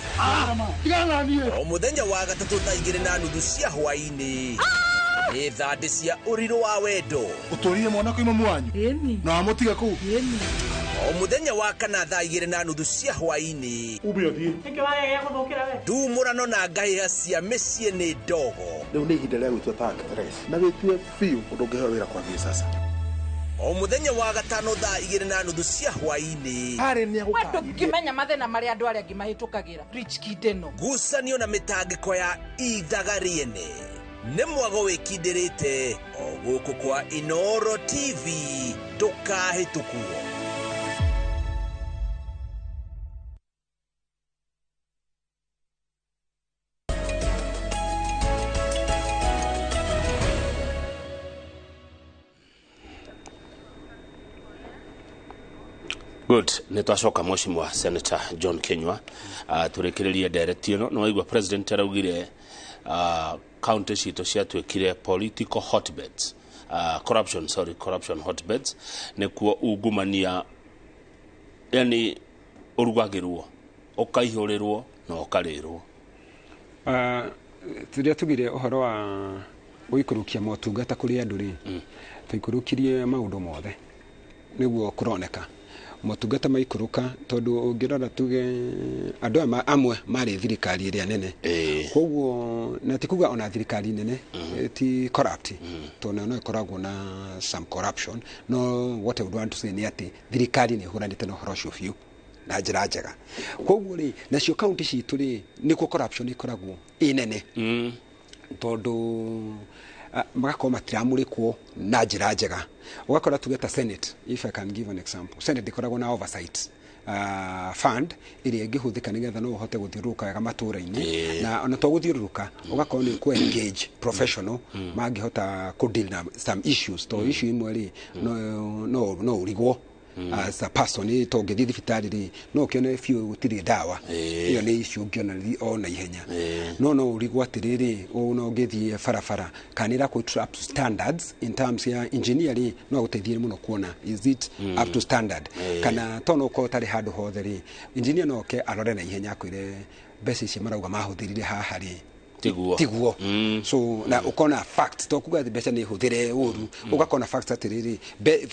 O mũthenya wa gatatũ thaa 2:30 cia hwaĩ-inĩ nĩ thandĩ cia ũrirũ wa wendo. Ũtũrire mwana kwĩ mamu wanyu na wamũtiga kũu. O mũthenya wa kana thaa 2:30 cia hwaĩ-inĩ Ube ũthiĩ. Nĩkĩ wagegea gũthũkĩra we? Ndumũrano na ngahĩha cia mĩciĩ nĩ ndogo. Rĩu nĩ ihinda rĩa gwĩtua ta actress na wĩtue biũ ũndũ ũngĩheo wĩra kwambia sasa. O mũthenya wa gatano thaa 2:30 cia hwaĩ-inĩ Harĩ nĩ We agũkanire. ndũngĩmenya mathĩna marĩa andũ arĩa angĩ mahĩtũkagĩra. Rich kid ĩno. Ngucanio na mĩtangĩko ya ithaga rĩene nĩ mwago wĩkindĩrĩte o gũkũ kwa Inoro TV, ndũkahĩtũkwo. Good, nä twacoka mheshimiwa Senator John Kinyua, tũrĩkĩrĩrie ndereti ĩno. Nĩ waigua president araugire county citũ ciatuĩkire political hotbeds, corruption, sorry, corruption hotbeds, nĩkuo ungumania yani ũrugagĩrwo, ũkaihũrĩrwo na ũkarĩrwo. Rĩrĩa tugire ũhoro wa gũikũrũkia motungata kũrĩ andũ rĩ, twaikũrũkirie maũndũ mothe nĩguo kũroneka motungata maikũrũka, tondũ ũngĩrora tuge andũ aya amwe marĩ thirikari ĩrĩa nene, koguo na ti kuga ona thirikari nene ti corrupt, tondũ no ĩkoragwo na some corruption. No what I would want to say nĩ atĩ thirikari nĩ ĩhũranĩte na ũhoro ũcio biũ na njĩra njega. Koguo rĩ, nacio kaunti citũ rĩ, nĩkuo corruption ĩkoragwo ĩ nene, tondũ magakorwo matiramũrĩkwo na njĩra njega. Ũgakora tuge ta Senate, if I can give an example, Senate ĩkoragwo na oversight fund ĩrĩa ĩngĩhũthĩka nĩgetha no ũhote gũthiũrũrũka wega matũra-inĩ, na ona to gũthiũrũrũka, ũgakorwo nĩ kũ engage professional mangĩhota kũ deal na some issues, to issue imwe rĩ, no ũrigwo as a person to ũngĩthiĩ thibitarĩ rĩ, no ũkĩone biũ gũtirĩ ndawa. Ĩyo nĩ issue ũngĩona o na ihenya. No ũrigwo atĩrĩrĩ, ũũ no ũngĩthiĩ barabara kana nĩ ĩrakwo up to standards in terms ya engineer rĩ, no agũteithie mũno kuona is it up to standard, kana to no ũkorwo ũtarĩ handũ hothe rĩ, engineer no oke arore na ihenya akwĩre mbeca ici marauga mahũthĩrire haha rĩ, tiguo. Tiguo. So na ukona fact, to kuga mbeca nĩ hũthĩre ũru, ũgakona fact atĩrĩrĩ,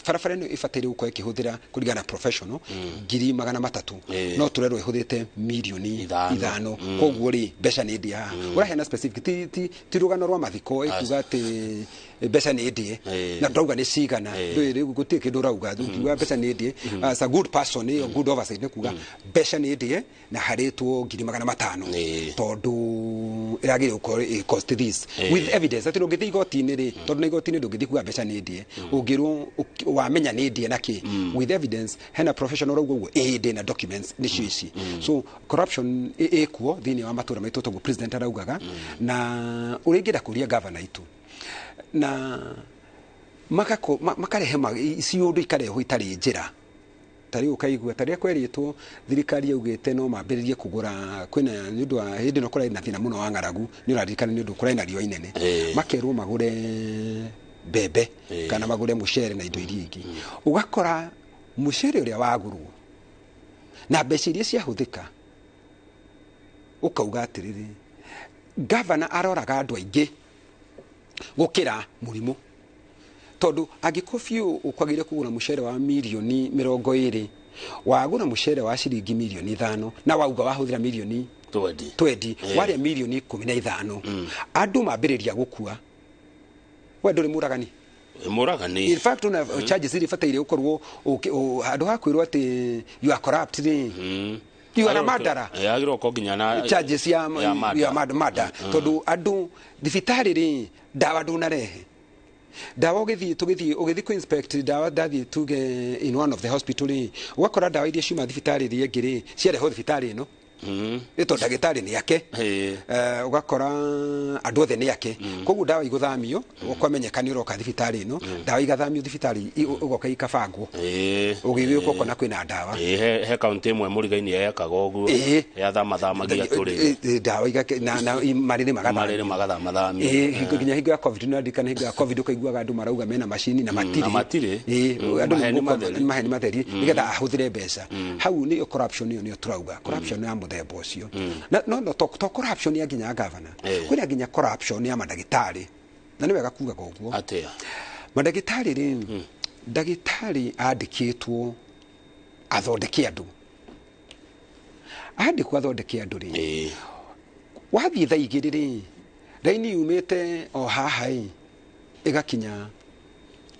barabara ĩno ĩbataire gũkorwo ĩkĩhũthĩra kũringana na professional 300,000, no tũrerwo ĩhũthĩte mirioni 5. 5. Koguo rĩ, mbeca nĩ ndĩe haha, ũraheana specific, ti rũgano rwa mathiko ĩkuga atĩ mbeca nĩ ndĩe na ndauga nĩ cigana. Ndũĩ rĩu gũtirĩ kĩndũ ũrauga ũkiuga mbeca nĩ ndĩe. As a good person, ĩyo good oversight nĩ kuga mbeca nĩ ndĩe na harĩtwo 500,000, tondũ ĩragĩrĩire gũkorwo ĩ cost this, with evidence atĩ ndũngĩthiĩ igoti-inĩ rĩ, tondũ na igoti-inĩ ndũngĩthiĩ kuga mbeca nĩ ndĩe, ũngĩrwo wamenya nĩ ndĩe na kĩ, with evidence, hena professional ũrauga ũguo, ĩĩ ndĩ na documents nĩcio ici. So corruption ĩkuo thĩinĩ wa matũra maitũ, toguo president araugaga. Na ũrĩa ingĩenda kũria governor itũ na makarehe ciũndũ ikarehwo itarĩ njĩra, tarĩu ũkaigua tarĩa kwerĩtwo thirikari yaugĩte no mambĩrĩrie kũgũra kwĩna nĩ ũndũ wa hĩndĩ ĩno kũrarĩ na thĩna mũno wa ng'aragu, nĩ ũraririkana, nĩ ũndũ kũrarĩ na riũa inene, makerwo magũre mbembe kana magũre mũcere na indo iria ingĩ. Ũgakora mũcere ũrĩa wagũrwo na mbeca iria ciahũthĩka, ũkauga atĩrĩrĩ, gavana aroraga andũ aingĩ gũkĩra mũrimũ, tondũ angĩkorwo biũ ũkwagĩrĩire kũgũra mũcere wa mirioni 20, wagũra mũcere wa ciringi mirioni 5 na wauga wahũthĩra mirioni 20. 20, warĩa mirioni 15, andũ mambĩrĩria gũkua, we ndũrĩ mũragani. Mũragani. In fact, una charges iria ibataire gũkorwo handũ ha kwĩrwo atĩ you are corrupt rĩ, you are a murderer. Agĩrĩirwo gũkorwo nginya na charges ya ya murder. Ya murder, tondũ andũ thibitarĩ rĩ, ndawa ndũnarehe ndawa, ũgĩthiĩ tũgĩthiĩ ũgĩthiĩ kũ inspect ndawa, ndathiĩ tuge in one of the hospital rĩ, ũgakora ndawa iria ciuma thibitarĩ iria ĩngĩ rĩ, ciarehwo thibitarĩ ĩno nĩ tondũ ndagĩtarĩ nĩ ake. Ũgakora andũ othe nĩ ake, koguo ndawa igũthamio kwamenyeka nĩ ũroka thibitarĩ ĩno, ndawa igathamio thibitarĩ ũgoka ikabangwo, ũgĩgĩũka ũkona kwĩna ndawa. Ĩĩ, he kaunti ĩmwe mũrigaini yekaga ũguo, yathamathamagia tũrĩrĩ. Ndawa na marĩrĩ magathamio. Marĩrĩ magathamathamio. Ĩĩ, nginya hingo ya COVID, nĩ ndirikana hingo ya COVID ũkaiguaga andũ marauga mena macini na matirĩ. Na matirĩ. Ĩĩ, andũ Maheni nĩmagũka- matheri. Maheni matheri nĩgetha ahũthĩre mbeca hau. Nĩyo corruption, ĩyo nĩyo tũrauga corruption ya mũthemba ũcio. Na no to corruption ya nginya governor, kwĩna nginya corruption ya mandagĩtarĩ, na nĩ wega kugaga ũguo. Atĩa? Mandagĩtarĩ rĩ, ndagĩtarĩ andĩkĩtwo athondeke andũ, andĩkwo athondeke andũ rĩ, wathiĩ thaa 2 rĩ, raini yumĩte o haha ĩ ĩgakinya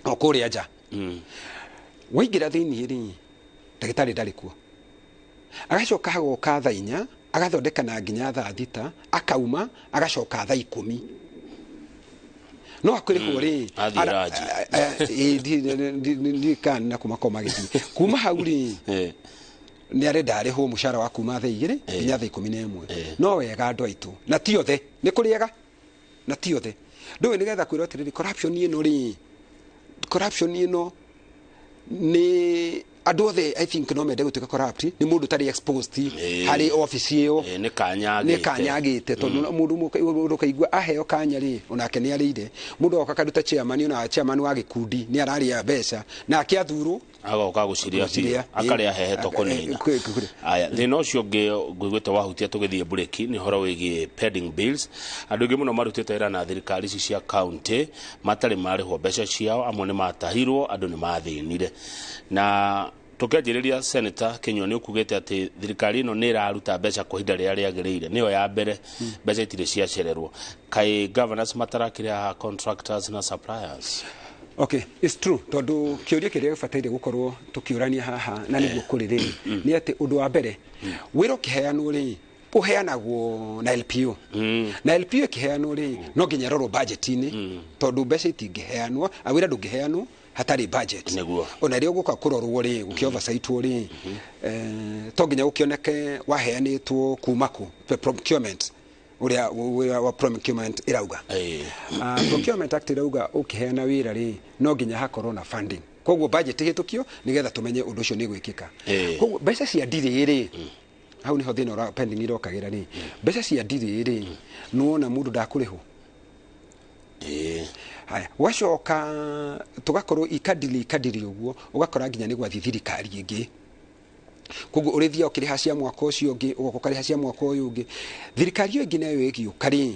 o kũrĩa nja. Waingĩra thĩiniĩ rĩ, ndagĩtarĩ ndarĩ kuo. Agacoka agoka thaa 4, agathondeka na nginya thaa 6, akauma, agacoka thaa 10 no akwĩrĩhwo rĩ. Athiĩ ranji. Ndirikana na kuma magĩthiĩ kuma hau rĩ, nĩ arenda arĩhwo mũcara wa kuma thaa 2 nginya thaa 11. No wega andũ aitũ, na ti othe, nĩ kũrĩ ega na ti othe, ndũĩ nĩgetha kwĩrwo atĩrĩrĩ, corruption ĩno rĩ, corruption ĩno nĩ Andũ othe I think no mende gũtuĩka corrupt nĩ mũndũ ũtarĩ exposed harĩ office ĩyo. Nĩ kanya nĩ kanya agĩte, tondũ mũndũ ũkaigua aheo kanya rĩ, onake nĩ arĩire. Mũndũ agoka karuta chairman, ona chairman wa gĩkundi nĩ ararĩa mbeca, nake athurwo agoka gũciria biũ, akarĩa hehe tũkũnina. Aya, thĩna ũcio ũngĩ ngũiguĩte wahutia tũgĩthiĩ mburĩki nĩ ũhoro wĩgiĩ pending bills. Andũ aingĩ mũno marutĩte wĩra na thirikari ici cia county matarĩ marĩhwo mbeca ciao, amwe nĩ matahirwo, andũ nĩ mathĩnire. Na tũkĩanjĩrĩria, Senator Kinyua, nĩ ũkugĩte atĩ thirikari ĩno nĩ ĩraruta mbeca kwa ihinda rĩrĩa rĩagĩrĩire, nĩyo ya mbere mbeca itirĩ ciacererwo. Kaĩ governors matarakĩrĩha contractors na suppliers? Okay, it's true, tondũ kĩũria kĩrĩa gĩbataire gũkorwo tũkĩũrania haha na nĩguo kũrĩ rĩ, nĩ atĩ ũndũ wa mbere, wĩra ũkĩheanwo rĩ, ũheanagwo na LPO, na LPO ĩkĩheanwo rĩ, no nginya ĩrorwo budget-inĩ, tondũ mbeca itingĩheanwo, wĩra ndũngĩheanwo hatarĩ budget. Nĩguo. Ona rĩrĩa ũgũka kũrorwo rĩ, gũkĩ oversight-wo rĩ, to nginya gũkĩoneke waheanĩtwo kuma kũ, procurement, ũrĩa wĩra wa procurement ĩrauga. Procurement Act ĩrauga ũkĩheana wĩra rĩ, no nginya hakorwo na funding, koguo budget ĩhĩtũkio nĩgetha tũmenye ũndũ ũcio nĩ gwĩkĩka. Koguo mbeca cia ndirĩ rĩ, hau niho thĩna ũra pending irokagĩra rĩ, mbeca cia ndirĩ rĩ, nĩwona mũndũ ndakũrĩhwo. Haya, ũgacoka tũgakorwo ikadiri ikadiri ũguo, ũgakora nginya nĩ gwathiĩ thirikari ĩngĩ, koguo ũrĩthiaga ũkĩrĩha cia mwaka ũcio ũngĩ, ũgoka ũkarĩha cia mwaka ũyũ ũngĩ. Thirikari ĩyo ĩngĩ nayo ĩgĩũka rĩ,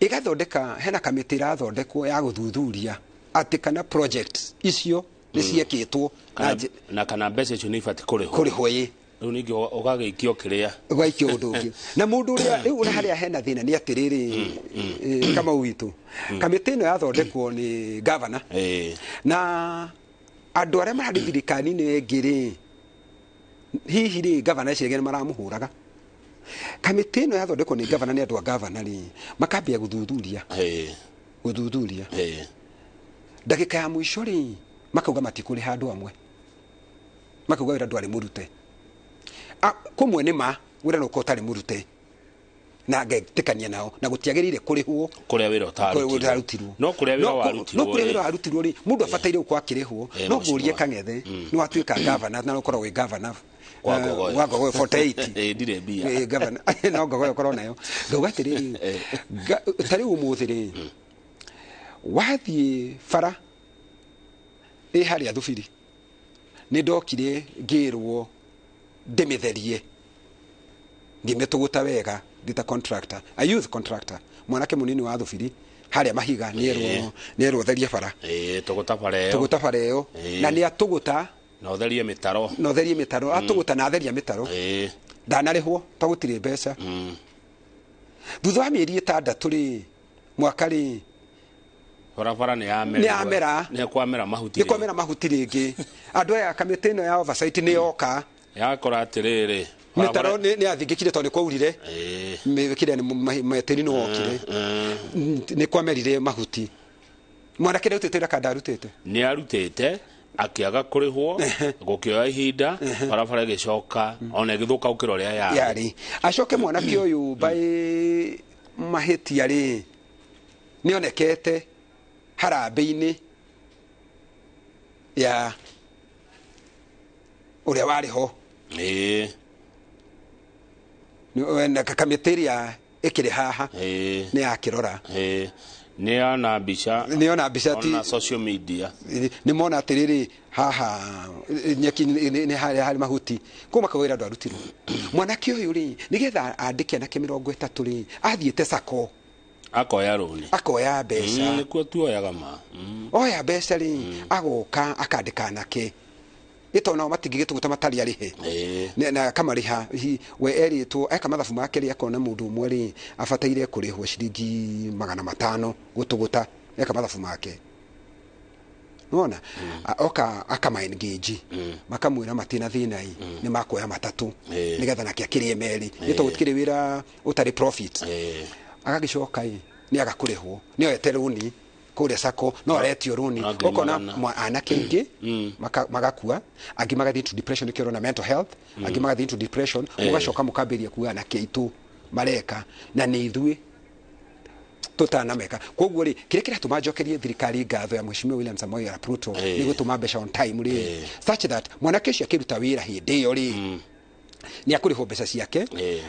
ĩgathondeka, hena kamĩtĩ ĩrathondekwo ya gũthuthuria atĩ kana project icio nĩ ciekĩtwo na na kana mbeca icio nĩ ibatiĩ kũrĩhwo. Kũrĩhwo, ĩ. Rĩu ningĩ ũgagĩikio kĩrĩa ũgaikio ũndũ ũngĩ na mũndũ ũrĩa rĩu ũrĩa harĩa hena thĩna nĩ atĩrĩrĩ, Kamau witũ, kamĩtĩ ĩno yathondekwo nĩ gavana na andũ arĩa mararĩ thirikari-inĩ ĩngĩ rĩ, hihi rĩ, gavana icio nĩ maramũhũraga. Kamĩtĩ ĩno yathondekwo nĩ gavana, nĩ andũ a gavana rĩ, makambia gũthuthuria, gũthuthuria, ndagĩka ya mũico rĩ, makauga matikũrĩha andũ amwe, makauga wĩra ndwarĩ mũrute. Kũmwe nĩ ma wĩra no ũkorwo ũtarĩ mũrute, na ngetĩkania nao na gũtiagĩrĩire kũrĩhwo kũrĩa wĩra ũtarutirwo. No kũrĩa wĩra warutirwo, no kũrĩa wĩra warutirwo rĩ, mũndũ abataire gũkorwo akĩrĩhwo. No ngũrie Kang'ethe, nĩ watuĩka gavana na ũkorwo wĩ gavana Wa Ngogoyo. Wa Ngogoyo 48. Ndirĩ mbia. Gavana no Ngogoyo ũkorwo nayo. Ngauga atĩrĩrĩ, ta rĩu ũmũthĩ rĩ, wathiĩ bara ĩ harĩa Thubiri, nĩ ndokire ngĩrwo ndĩmĩtherie, ngĩmĩtũgũta wega ndĩ ta contractor, a youth contractor, mwanake mũnini wa Thubiri harĩa mahiga, nĩerwo therie bara. Tũgũta bara ĩyo. Tũgũta bara ĩyo. Na nĩ atũgũta. Na ũtherie mĩtaro. Na ũtherie mĩtaro, atũgũta na atheria mĩtaro. Ndanarĩhwo to gũtirĩ mbeca. Thutha wa mĩeri 6 rĩ, mwaka rĩ, barabara nĩ yamera. Nĩ yamera. Nĩ kwamera mahuti. Nĩ kwamera mahuti rĩngĩ. Andũ aya kamĩtĩ ĩno ya oversight nĩ yoka. Yakora atĩrĩrĩ, mĩtaro nĩ yathingĩkire tondũ nĩ kwaurire. Kĩrĩa nĩ tĩri nĩ wokire. Nĩ kwamerire mahuti. Mwanake nĩ arutĩte wĩra kana ndarutĩte? Nĩ arutĩte, akĩaga kũrĩhwo, gũkĩoya ihinda, barabara ĩgĩcoka ona ĩgĩthũka gũkĩra ũrĩa yarĩ. Yarĩ. Acoke mwanake ũyũ by mahĩtia rĩ, nĩonekete harambĩ-inĩ ya ũrĩa warĩ ho. Na kamĩtĩ ĩrĩa ĩkĩrĩ haha nĩ yakĩrora. Nĩ yona mbica. Nĩ yona mbica ti ona social media. Nĩ mona atĩrĩrĩ, haha nyeki nĩ harĩa harĩ mahuti. Kũu makauga wĩra ndwarutirwo. Mwanake ũyũ rĩ, nĩgetha andĩke anake 30 rĩ, athiĩte sacco. Akoya rũni. Akoya mbeca. Nĩkuo tuoyaga ma. Oya mbeca rĩ, agoka akandĩka anake. Ĩto nao matingĩgĩtũgũta matarĩ arĩhe. Na akamarĩha, hihi we erĩtwo eka mathabu make rĩ, akona mũndũ ũmwe rĩ, abataire kũrĩhwo ciringi 500 gũtũgũta, eka mathabu make. Nĩwona? Oka akama engage. Makamwĩra matina thĩna ĩ, nĩ makuoya 3. Nĩgetha nake akĩrĩe 2. Nĩ tondũ gũtikĩrĩ wĩra ũtarĩ profit. Agagĩcoka ĩ, nĩ aga kũrĩhwo, nĩ oete rũni kũrĩa sacco, no aretio rũni. Angĩ Ũkona magana. anake aingĩ magakua, angĩ magathiĩ into depression, nĩkĩo ũrona mental health, angĩ magathiĩ into depression, mũgacoka mũkambĩrĩria kuga anake aitũ mareka, na nĩ ithuĩ. Tũtanameka. Koguo rĩ, kĩrĩa kĩratũma njokerie thirikari ngatho ya Mheshimiwa William Samoei Arap Ruto nĩ gũtũma mbeca on time rĩ, such that mwanake ũcio akĩruta wĩra hĩndĩ ĩyo rĩ, nĩ akũrĩhwo mbeca ciake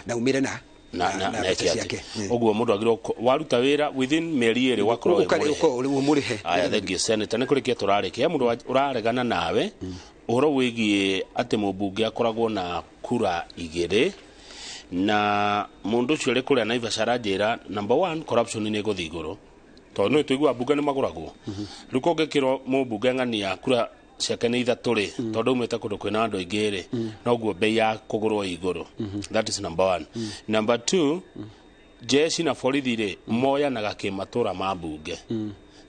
na umĩre na na mbeca eke ciake. Atĩ ũguo mũndũ agĩrĩirwo waruta wĩra within mĩeri 2 ũgakorwo wĩ mũrĩhe. Mũrĩhe. Aya, thengiũ senator, nĩ kũrĩkia tũrarĩkia. Mũndũ ũraregana nawe ũhoro wĩgiĩ atĩ mũmbunge akoragwo na kura 2, na mũndũ ũcio ũrĩ kũrĩa Naivasha aranjĩra, number one, corruption nĩ ĩgũthiĩ igũrũ, tondũ nĩ tũiguaga mbunge nĩ magũragwo. Rĩu kũngĩkĩrwo mũmbunge ng'ania kura ciake nĩ 3 rĩ, tondũ aumĩte kũndũ kwĩna andũ aingĩ rĩ, noguo bei ya kũgũrwo ĩ igũrũ. That is number one. Number two, jeshi na borithi rĩ, moyanaga kĩmatũra ma mbunge,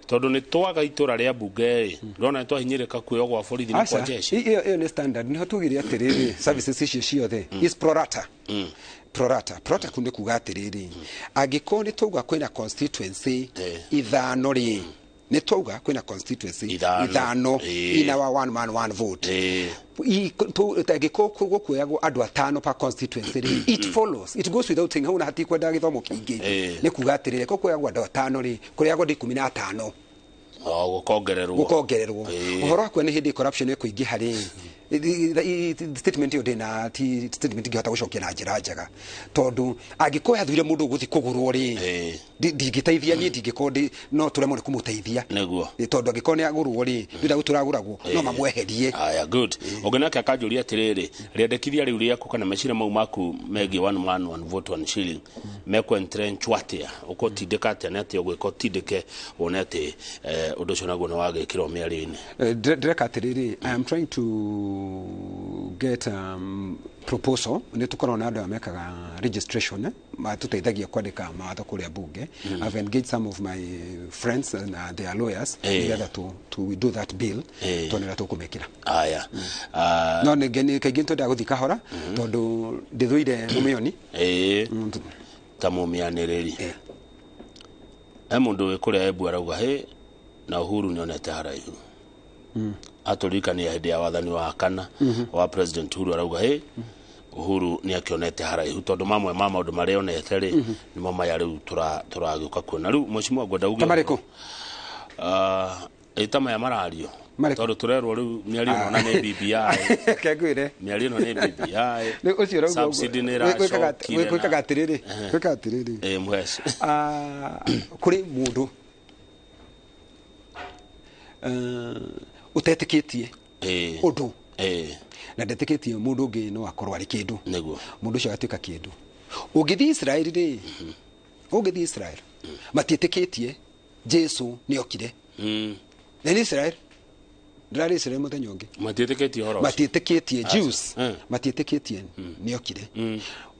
tondũ nĩ twaga itũra rĩa mbunge rĩ, ndona nĩ twahinyĩrĩka kuoywo gwa borithi nĩ kwa Aca, jeshi. Ĩyo nĩ standard. Nĩho tugire atĩrĩrĩ, services icio ciothe is pro rata. Pro rata, pro rata nĩ kuga atĩrĩrĩ, angĩkorwo nĩ twauga kwĩna constituency 5 rĩ, nĩ twauga kwĩna constituency 5. 5 ina wa one man one vote. Angĩkorwo gũkuoyagwo andũ 5 per constituency rĩ, it follows, it goes without saying, hau na hatikwenda gĩthomo kĩingĩ, nĩ kuga atĩrĩrĩ, angĩkorwo kuoyagwo andũ 5 rĩ, kũrĩagwo andũ 15. O gũkongererwo. Gũkongererwo. Ũhoro wakwa nĩ hĩndĩ corruption ĩkũingĩha rĩ, statement ĩyo ndĩna ti statement ingĩhota gũcokia na njĩra njega, tondũ angĩkorwo yathurire mũndũ ũgũthiĩ kũgũrwo rĩ, ndingĩteithia niĩ, ndingĩkorwo no tũremwo nĩ kũmũteithia. Tondũ angĩkorwo nĩ agũrwo rĩ, ndĩrenda gũtũragũragwo no mamweherie. Aya, good. Ũngĩ nake akanjũria atĩrĩrĩ, rĩendekithia rĩu rĩaku kana meciria mau maku megiĩ one man one vote one shilling mekũ-entrench atĩa, ũkũtindĩka atĩa, nĩ atĩa ũgwĩka ũtindĩke wone atĩ ũndũ ũcio naguo nĩ wagĩkĩrwo mĩario-inĩ? Ndĩreka atĩrĩrĩ, I am trying to get proposal. Nĩ tũkoragwo na andũ arĩa mekaga registration, matũteithagia kwandĩka mawatho kũrĩa bunge. I've engaged some of my friends and they are lawyers, nĩgetha to we do that bill, tuone ũrĩa tũkũmĩkĩra. Aya. No kaingĩ nĩ twendaga gũthiĩ kahora, tondũ ndĩthũire mũmĩoni. Ta mũmĩanĩrĩri he mũndũ wĩ kũrĩa Embu arauga hĩ na Uhuru nĩonete haraihu, atũririkania hĩndĩ ya wathani wa kana wa President Uhuru, arauga hĩ Uhuru nĩ akĩonete haraihu, tondũ mamwe ma maũndũ marĩa onete rĩ, nĩmo maya rĩu tũragĩũka kuona rĩu. Mheshimiwa, ngwenda uge Ta marĩkũ? Ĩ ta maya marario. Marĩkũ? Tondũ tũrerwo rĩu mĩario ĩno na nĩ BBI. Reke ngwĩre. Mĩario ĩno nĩ BBI. Rĩu ũcio ũrauga ũguo. Subsidy nĩ ĩracokire. Gwĩkaga atĩrĩrĩ, gwĩkaga atĩrĩrĩ, Mhesh. Kũrĩ mũndũ ũtetĩkĩtie ũndũ na ndetĩkĩtie mũndũ ũngĩ no akorwo arĩ kĩndũ, mũndũ ũcio agatuĩka kĩndũ. Ũngĩthiĩ Israeli rĩ, ũngĩthiĩ Israel, matiĩtĩkĩtie Jesu nĩ okire. Na nĩ Israel, ndĩrarĩ Israel mũthenya ũngĩ. Matiĩtĩkĩtie ũhoro ũcio. Matiĩtĩkĩtie. Aca. Jews matiĩtĩkĩtie nĩ okire.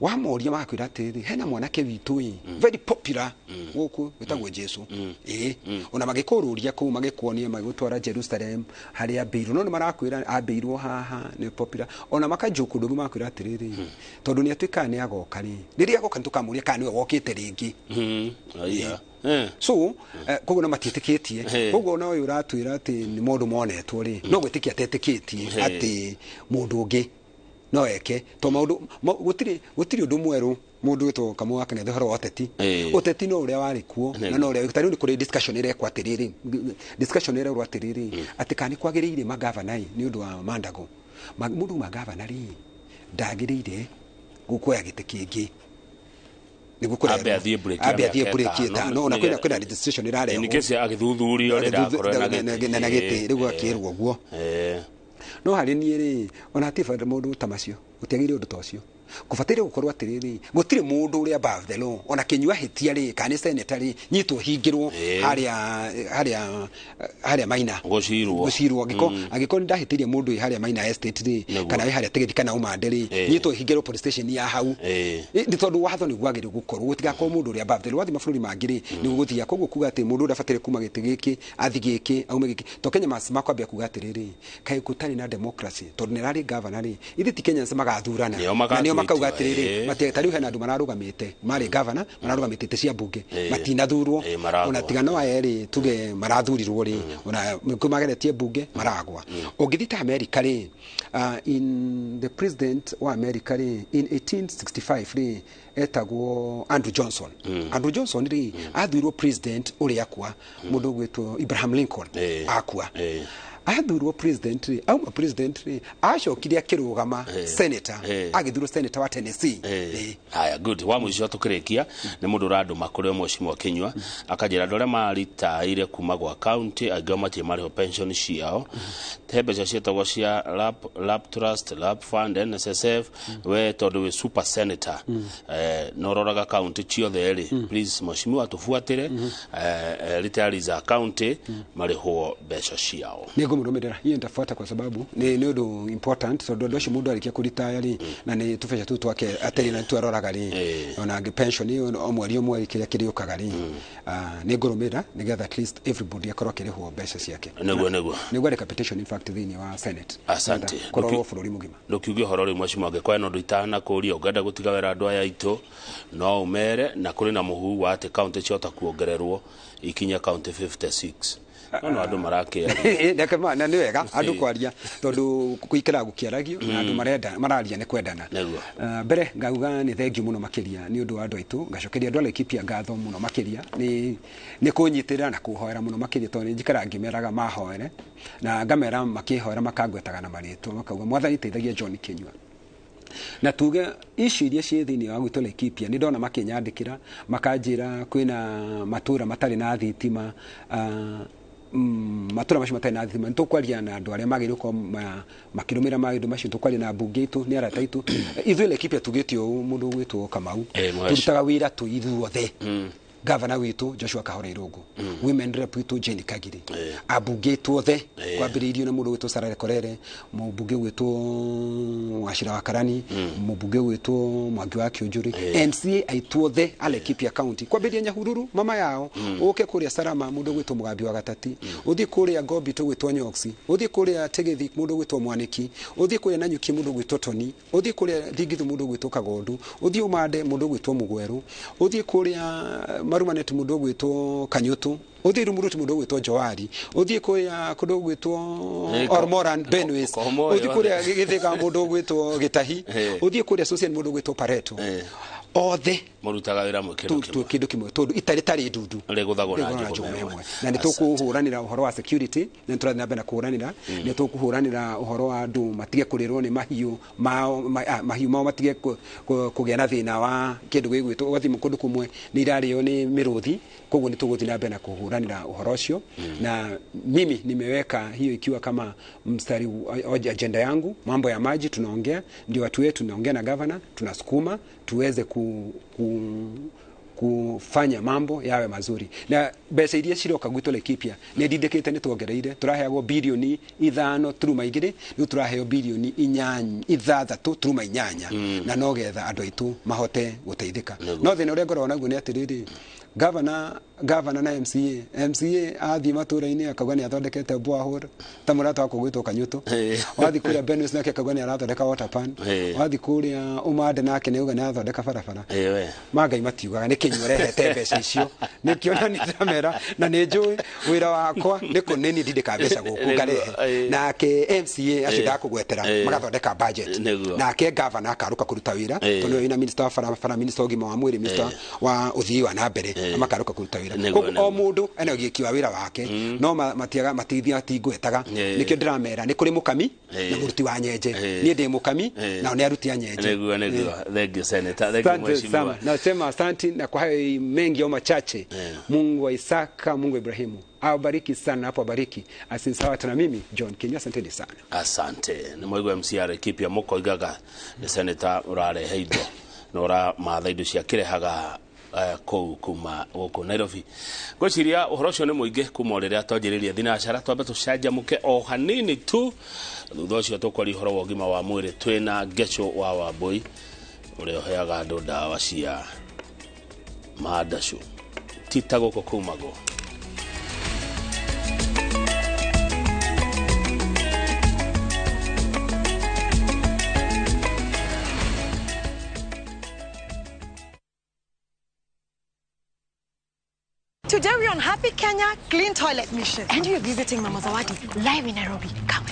Wamoria magakwĩra atĩrĩrĩ, hena mwanake witũ ĩ very popular gũkũ wĩtagwo Jesu ĩ, ona magĩkũrũria kũu, magĩkuonia, magĩgũtwara Jerusalem harĩa ambĩirwo, no nĩ marakwĩra ambĩirwo haha nĩ popular. Ona makanjũka ũndũ ũngĩ, magakwĩra atĩrĩrĩ, tondũ nĩ atuĩkaga nĩ agoka rĩ, rĩrĩa agoka nĩ tũkamũria kana nĩwe wokĩte rĩngĩ. Aya. So koguo no matiĩtĩkĩtie. Koguo ona ũyũ ũratwĩra atĩ nĩ maũndũ monetwo rĩ, no gwĩtĩkia atetĩkĩtie atĩ mũndũ ũngĩ no eke to maũndũ gũtirĩ ũndũ mwerũ. Mũndũ wĩtwo Kamau wa Kang'ethe, ũhoro wa ũteti, ũteti no ũrĩa warĩ kuo na no ũrĩa ta rĩu nĩ kũrĩ discussion ĩrekwo atĩrĩrĩ, discussion ĩrerwo atĩrĩrĩ, atĩ kana nĩ kwagĩrĩire magavana ĩ, nĩ ũndũ wa mandago. Mũndũ magavana rĩ, ndagĩrĩire gũkuoya gĩtĩ kĩngĩ nĩguo kũrerwo. Ambe athiĩ break ya Ambe athiĩ mĩaka break 5. 5, ona kwĩna registration ĩrarehwo. In case agĩthuthurio rĩ, ndakorwo ena gĩtĩ. Na gĩtĩ rĩu akĩrwo ũguo. No harĩ niĩ rĩ, ona hatirĩ bata maũndũ ta macio, gũtiagĩrĩire ũndũ ta ũcio. Kũbataire gũkorwo atĩrĩrĩ, gũtirĩ mũndũ ũrĩa above the law, ona kĩnyua hĩtia rĩ, kana nĩ senator rĩ, nyitwo hingĩrwo harĩa harĩa Maina. Gũcirwo. Gũcirwo. Angĩkorwo nĩ ndahĩtĩirie mũndũ wĩ harĩa Maina Estate rĩ, kana wĩ harĩa Tigiti kana Umande rĩ, nyitwo hingĩrwo police station ya hau. Nĩ tondũ watho nĩguo wagĩrĩirwo gũkorwo, gũtigakorwo mũndũ ũrĩa above the law. Wathiĩ mabũrũri mangĩ rĩ, nĩguo gũthiaga. Koguo kuga atĩ mũndũ ũrĩa abataire kuma gĩtĩ gĩkĩ athi gĩkĩ aume gĩkĩ, to Kenya makwambia kuga atĩrĩrĩ, kaĩ gũtarĩ na democracy, tondũ nĩ ararĩ governor rĩ, ithuĩ ti Kenyans magathurana Nĩo na nĩo magatua. Makauga atiriri ta riu hena andu mararugamite mari governor mararugamite ite cia bunge matinathurwo ona tiga no eri tuge marathurirwo ri ona kumageretie bunge maragwa. Ungithi ta America ri, in the president wa America ri in 1865 ri etagwo Andrew Johnson. Andrew Johnson ri athurirwo president uria akua mundu gwitwo Abraham Lincoln akua athurwo president ri auma president ri acokire akirugama senator agithurwo senator wa Tennessee. Haya, good. Wa mwisho tukirikia ni mundu uranduma kuri mheshimiwa Kinyua akanjira andu aria maritaire kuma gwa county angĩ matirĩ marĩho pension ciao he mbeca cietagwo cia lap trust, lap fund, NSSF. We tondu wi super senator no roraga county ciothe ri, please mheshimiwa tubuatire retirees a county marĩhwo mbeca ciao. Nĩngũmũrũmĩrĩra hiyo nitafuata kwa sababu ni undu important tondu andu acio mundu arikia kuritaya ri na ni tubeca tu twake atari na twaroraga ri ona pension iyo o mweri kiria kiriukaga ri nĩngũrũmĩrĩra nigetha at least everybody akorwo akĩrĩhwo mbeca ciake. Nĩguo nĩngwandĩka petition in fact thĩinĩ wa Senate. Asante. Kũrorwo bũrũri mũgima. Ndũkiuge ũhoro rĩu mheshimiwa angĩkorwo hena ũndũ itanakũria ũngĩenda gũtiga wĩra andũ aya aitũ no ũmere na kũrĩ na mũhu wa atĩ county ciahota kuongererwo ikinye county 56. No andu marakia na nĩ wega andu kwaria tondu kuikara gukiaragio na andu marenda mararia nĩ kwendana. Mbere ngauga nĩ thengiũ mũno makĩria nĩ ũndũ wa andũ aitũ, ngacokeria andũ a Laikipia ngatho mũno makĩria nĩ kũnyitĩrĩra na kũhoera mũno makĩria tondũ nĩ njikaraga ngĩmeraga mahoere na ngamera makĩhoera makangwetaga na marĩtwa makauga mwathani teithagia John Kinyua. Na tuge ici iria ciĩ thĩinĩ wa gwitũ Laikipia nĩ ndona makĩnyandĩkĩra makanjĩra kwĩna matũra matarĩ na thitima, matura macio matarĩ na thitima. Nĩtũkwaria na andũ arĩa magĩrĩirwo gũkorwo makĩrũmĩrĩra maũndũ macio, tũkwaria na mbunge itũ nĩ arata aitũ. Ithuĩ Laikipia tugĩte ũũ mũndũ ũgwĩtwo Kamau tũrutaga wĩra tũ ithuothe. Gavana witũ Joshua Kahora Irungu, women rep witũ Jane Kagiri, ambunge aitũ othe kwambĩrĩirio na mũndũ witũ Sarah Lekorere, mũmbunge witũ Wachira wa Karani, mũmbunge witũ Mwangi wa Kĩũnjũrĩ, MCA aitũ othe a Laikipia County kwambĩrĩria Nyahururu mama yao ũke kũrĩa Salama mũndũ witũ Mũgambi wa Gatati, ũthiĩ kũrĩa Ngombi tũgwĩtwo Nyoksi, ũthiĩ kũrĩa Tegethi mũndũ witũ Mwaniki, ũthiĩ kũrĩa Nanyuki mũndũ witũ Toni, ũthiĩ kũrĩa Thingithu mũndũ witũ Kagondu, ũthiĩ Ũmande mũndũ witũ Mũgweru, ũthiĩ kũrĩa Marumanet mundu gwitwo Kanyutu, uthi Rumuruti mundu gwitwo Joari, uthi kuria kundu gwitwo Ormoran Benwis, uthi kuria Githika mundu gwitwo Gitahi, uthi kuria Susian mundu gwitwo Pareto. Othe marutaga wira kindu kimwe tondu itari tari ndundu riguthagwo na njũgũma ĩmwe. Na nĩ tũkũhũranĩra ũhoro wa security, na nĩ tũrathiĩ na mbere na kũhũranĩra, nĩ tũkũhũranĩra ũhoro wa andũ matige kũrĩrwo nĩ mahiũ mao, mahiũ mao matige kũgĩa na thĩna wa kĩndũ gĩgwĩtwo ũgathiĩ kũndũ kũmwe nĩ irarĩo nĩ mĩrũthi, koguo nĩ tũgũthiĩ na mbere na kũhũranĩra ũhoro ũcio. Na mimi nimeweka hiyo ikiwa kama mstari agenda yangu. Mambo ya maji tunaongea, ndio watu wetu tunaongea na governor, tunasukuma tuweze kufanya mambo yawe mazuri. Na mbeca iria ciroka gwitũ Laikipia nĩ ndindĩkĩte nĩ tuongereire, tũraheagwo bilioni 5.2, rĩu tũraheo bilioni 6.8, na no getha andũ aitũ mahote gũteithĩka. No thĩna ũrĩa ngoragwo naguo nĩ atĩrĩrĩ, governor na MCA athiĩ matũra-inĩ akauga nĩ athondekete borehole ta mũrata wakwa gwĩtwo Kanyutu, wathiĩ kũrĩa Benwis nake akauga nĩ arathondeka water pan, wathiĩ kũrĩa Ũmande nake nĩ auga nĩ arathondeka barabara. Mangai matiugaga nĩ Kinyua ũrehete mbeca icio, nĩkĩo na nĩ ndamera na nĩ njũĩ wĩra wakwa nĩ kũnini ndindĩka mbeca gũkũ ngarehe. Nake MCA acio ndakũgwetera magathondeka budget, nake governor akarũka kũruta wĩra tondũ nĩwe wĩna minister wa barabara, minister wa ũgima wa mwĩrĩ, minister wa ũthii wa na mbere, makarũka kũruta wĩra. Koguo o mũndũ ena ũgĩki wa wĩra wake, no matiaga matithia tingwetaga. Nĩkĩo ndĩramera nĩ kũrĩ mũkami na mũruti wa nyenje, niĩ ndĩ mũkami nao nĩ aruti a nyenje. Nĩguo. Thank you Senator, thank you mheshimiwa. Nasema asante, na kwa hayo mengi au machache, Mungu wa Isaka, Mungu wa Ibrahimu awabariki sana, hapo abariki asinsawa tena. Mimi John Kinyua, asanteni sana. Asante. Nĩ mwaigua MCA Laikipia mũkoigaga nĩ senator ũrarehe indo na ũramatha indo cia kĩrehaga kũu kuma gũkũ Nairobi. Ngwĩciria ũhoro ũcio nĩ mũingĩ kuma o rĩrĩa twanjĩrĩria thinacara, twambe tũcanjamũke o hanini tu, thutha ũcio tũkwaria ũhoro wa ũgima wa mwĩrĩ twĩna Ngeco wa Wambui ũrĩa ũheaga andũ ndawa cia mandacũ ti ta gũkũ kumagwo. Today we're on Happy Kenya Clean Toilet Mission. And we are visiting Mama Zawadi live in Nairobi. Come.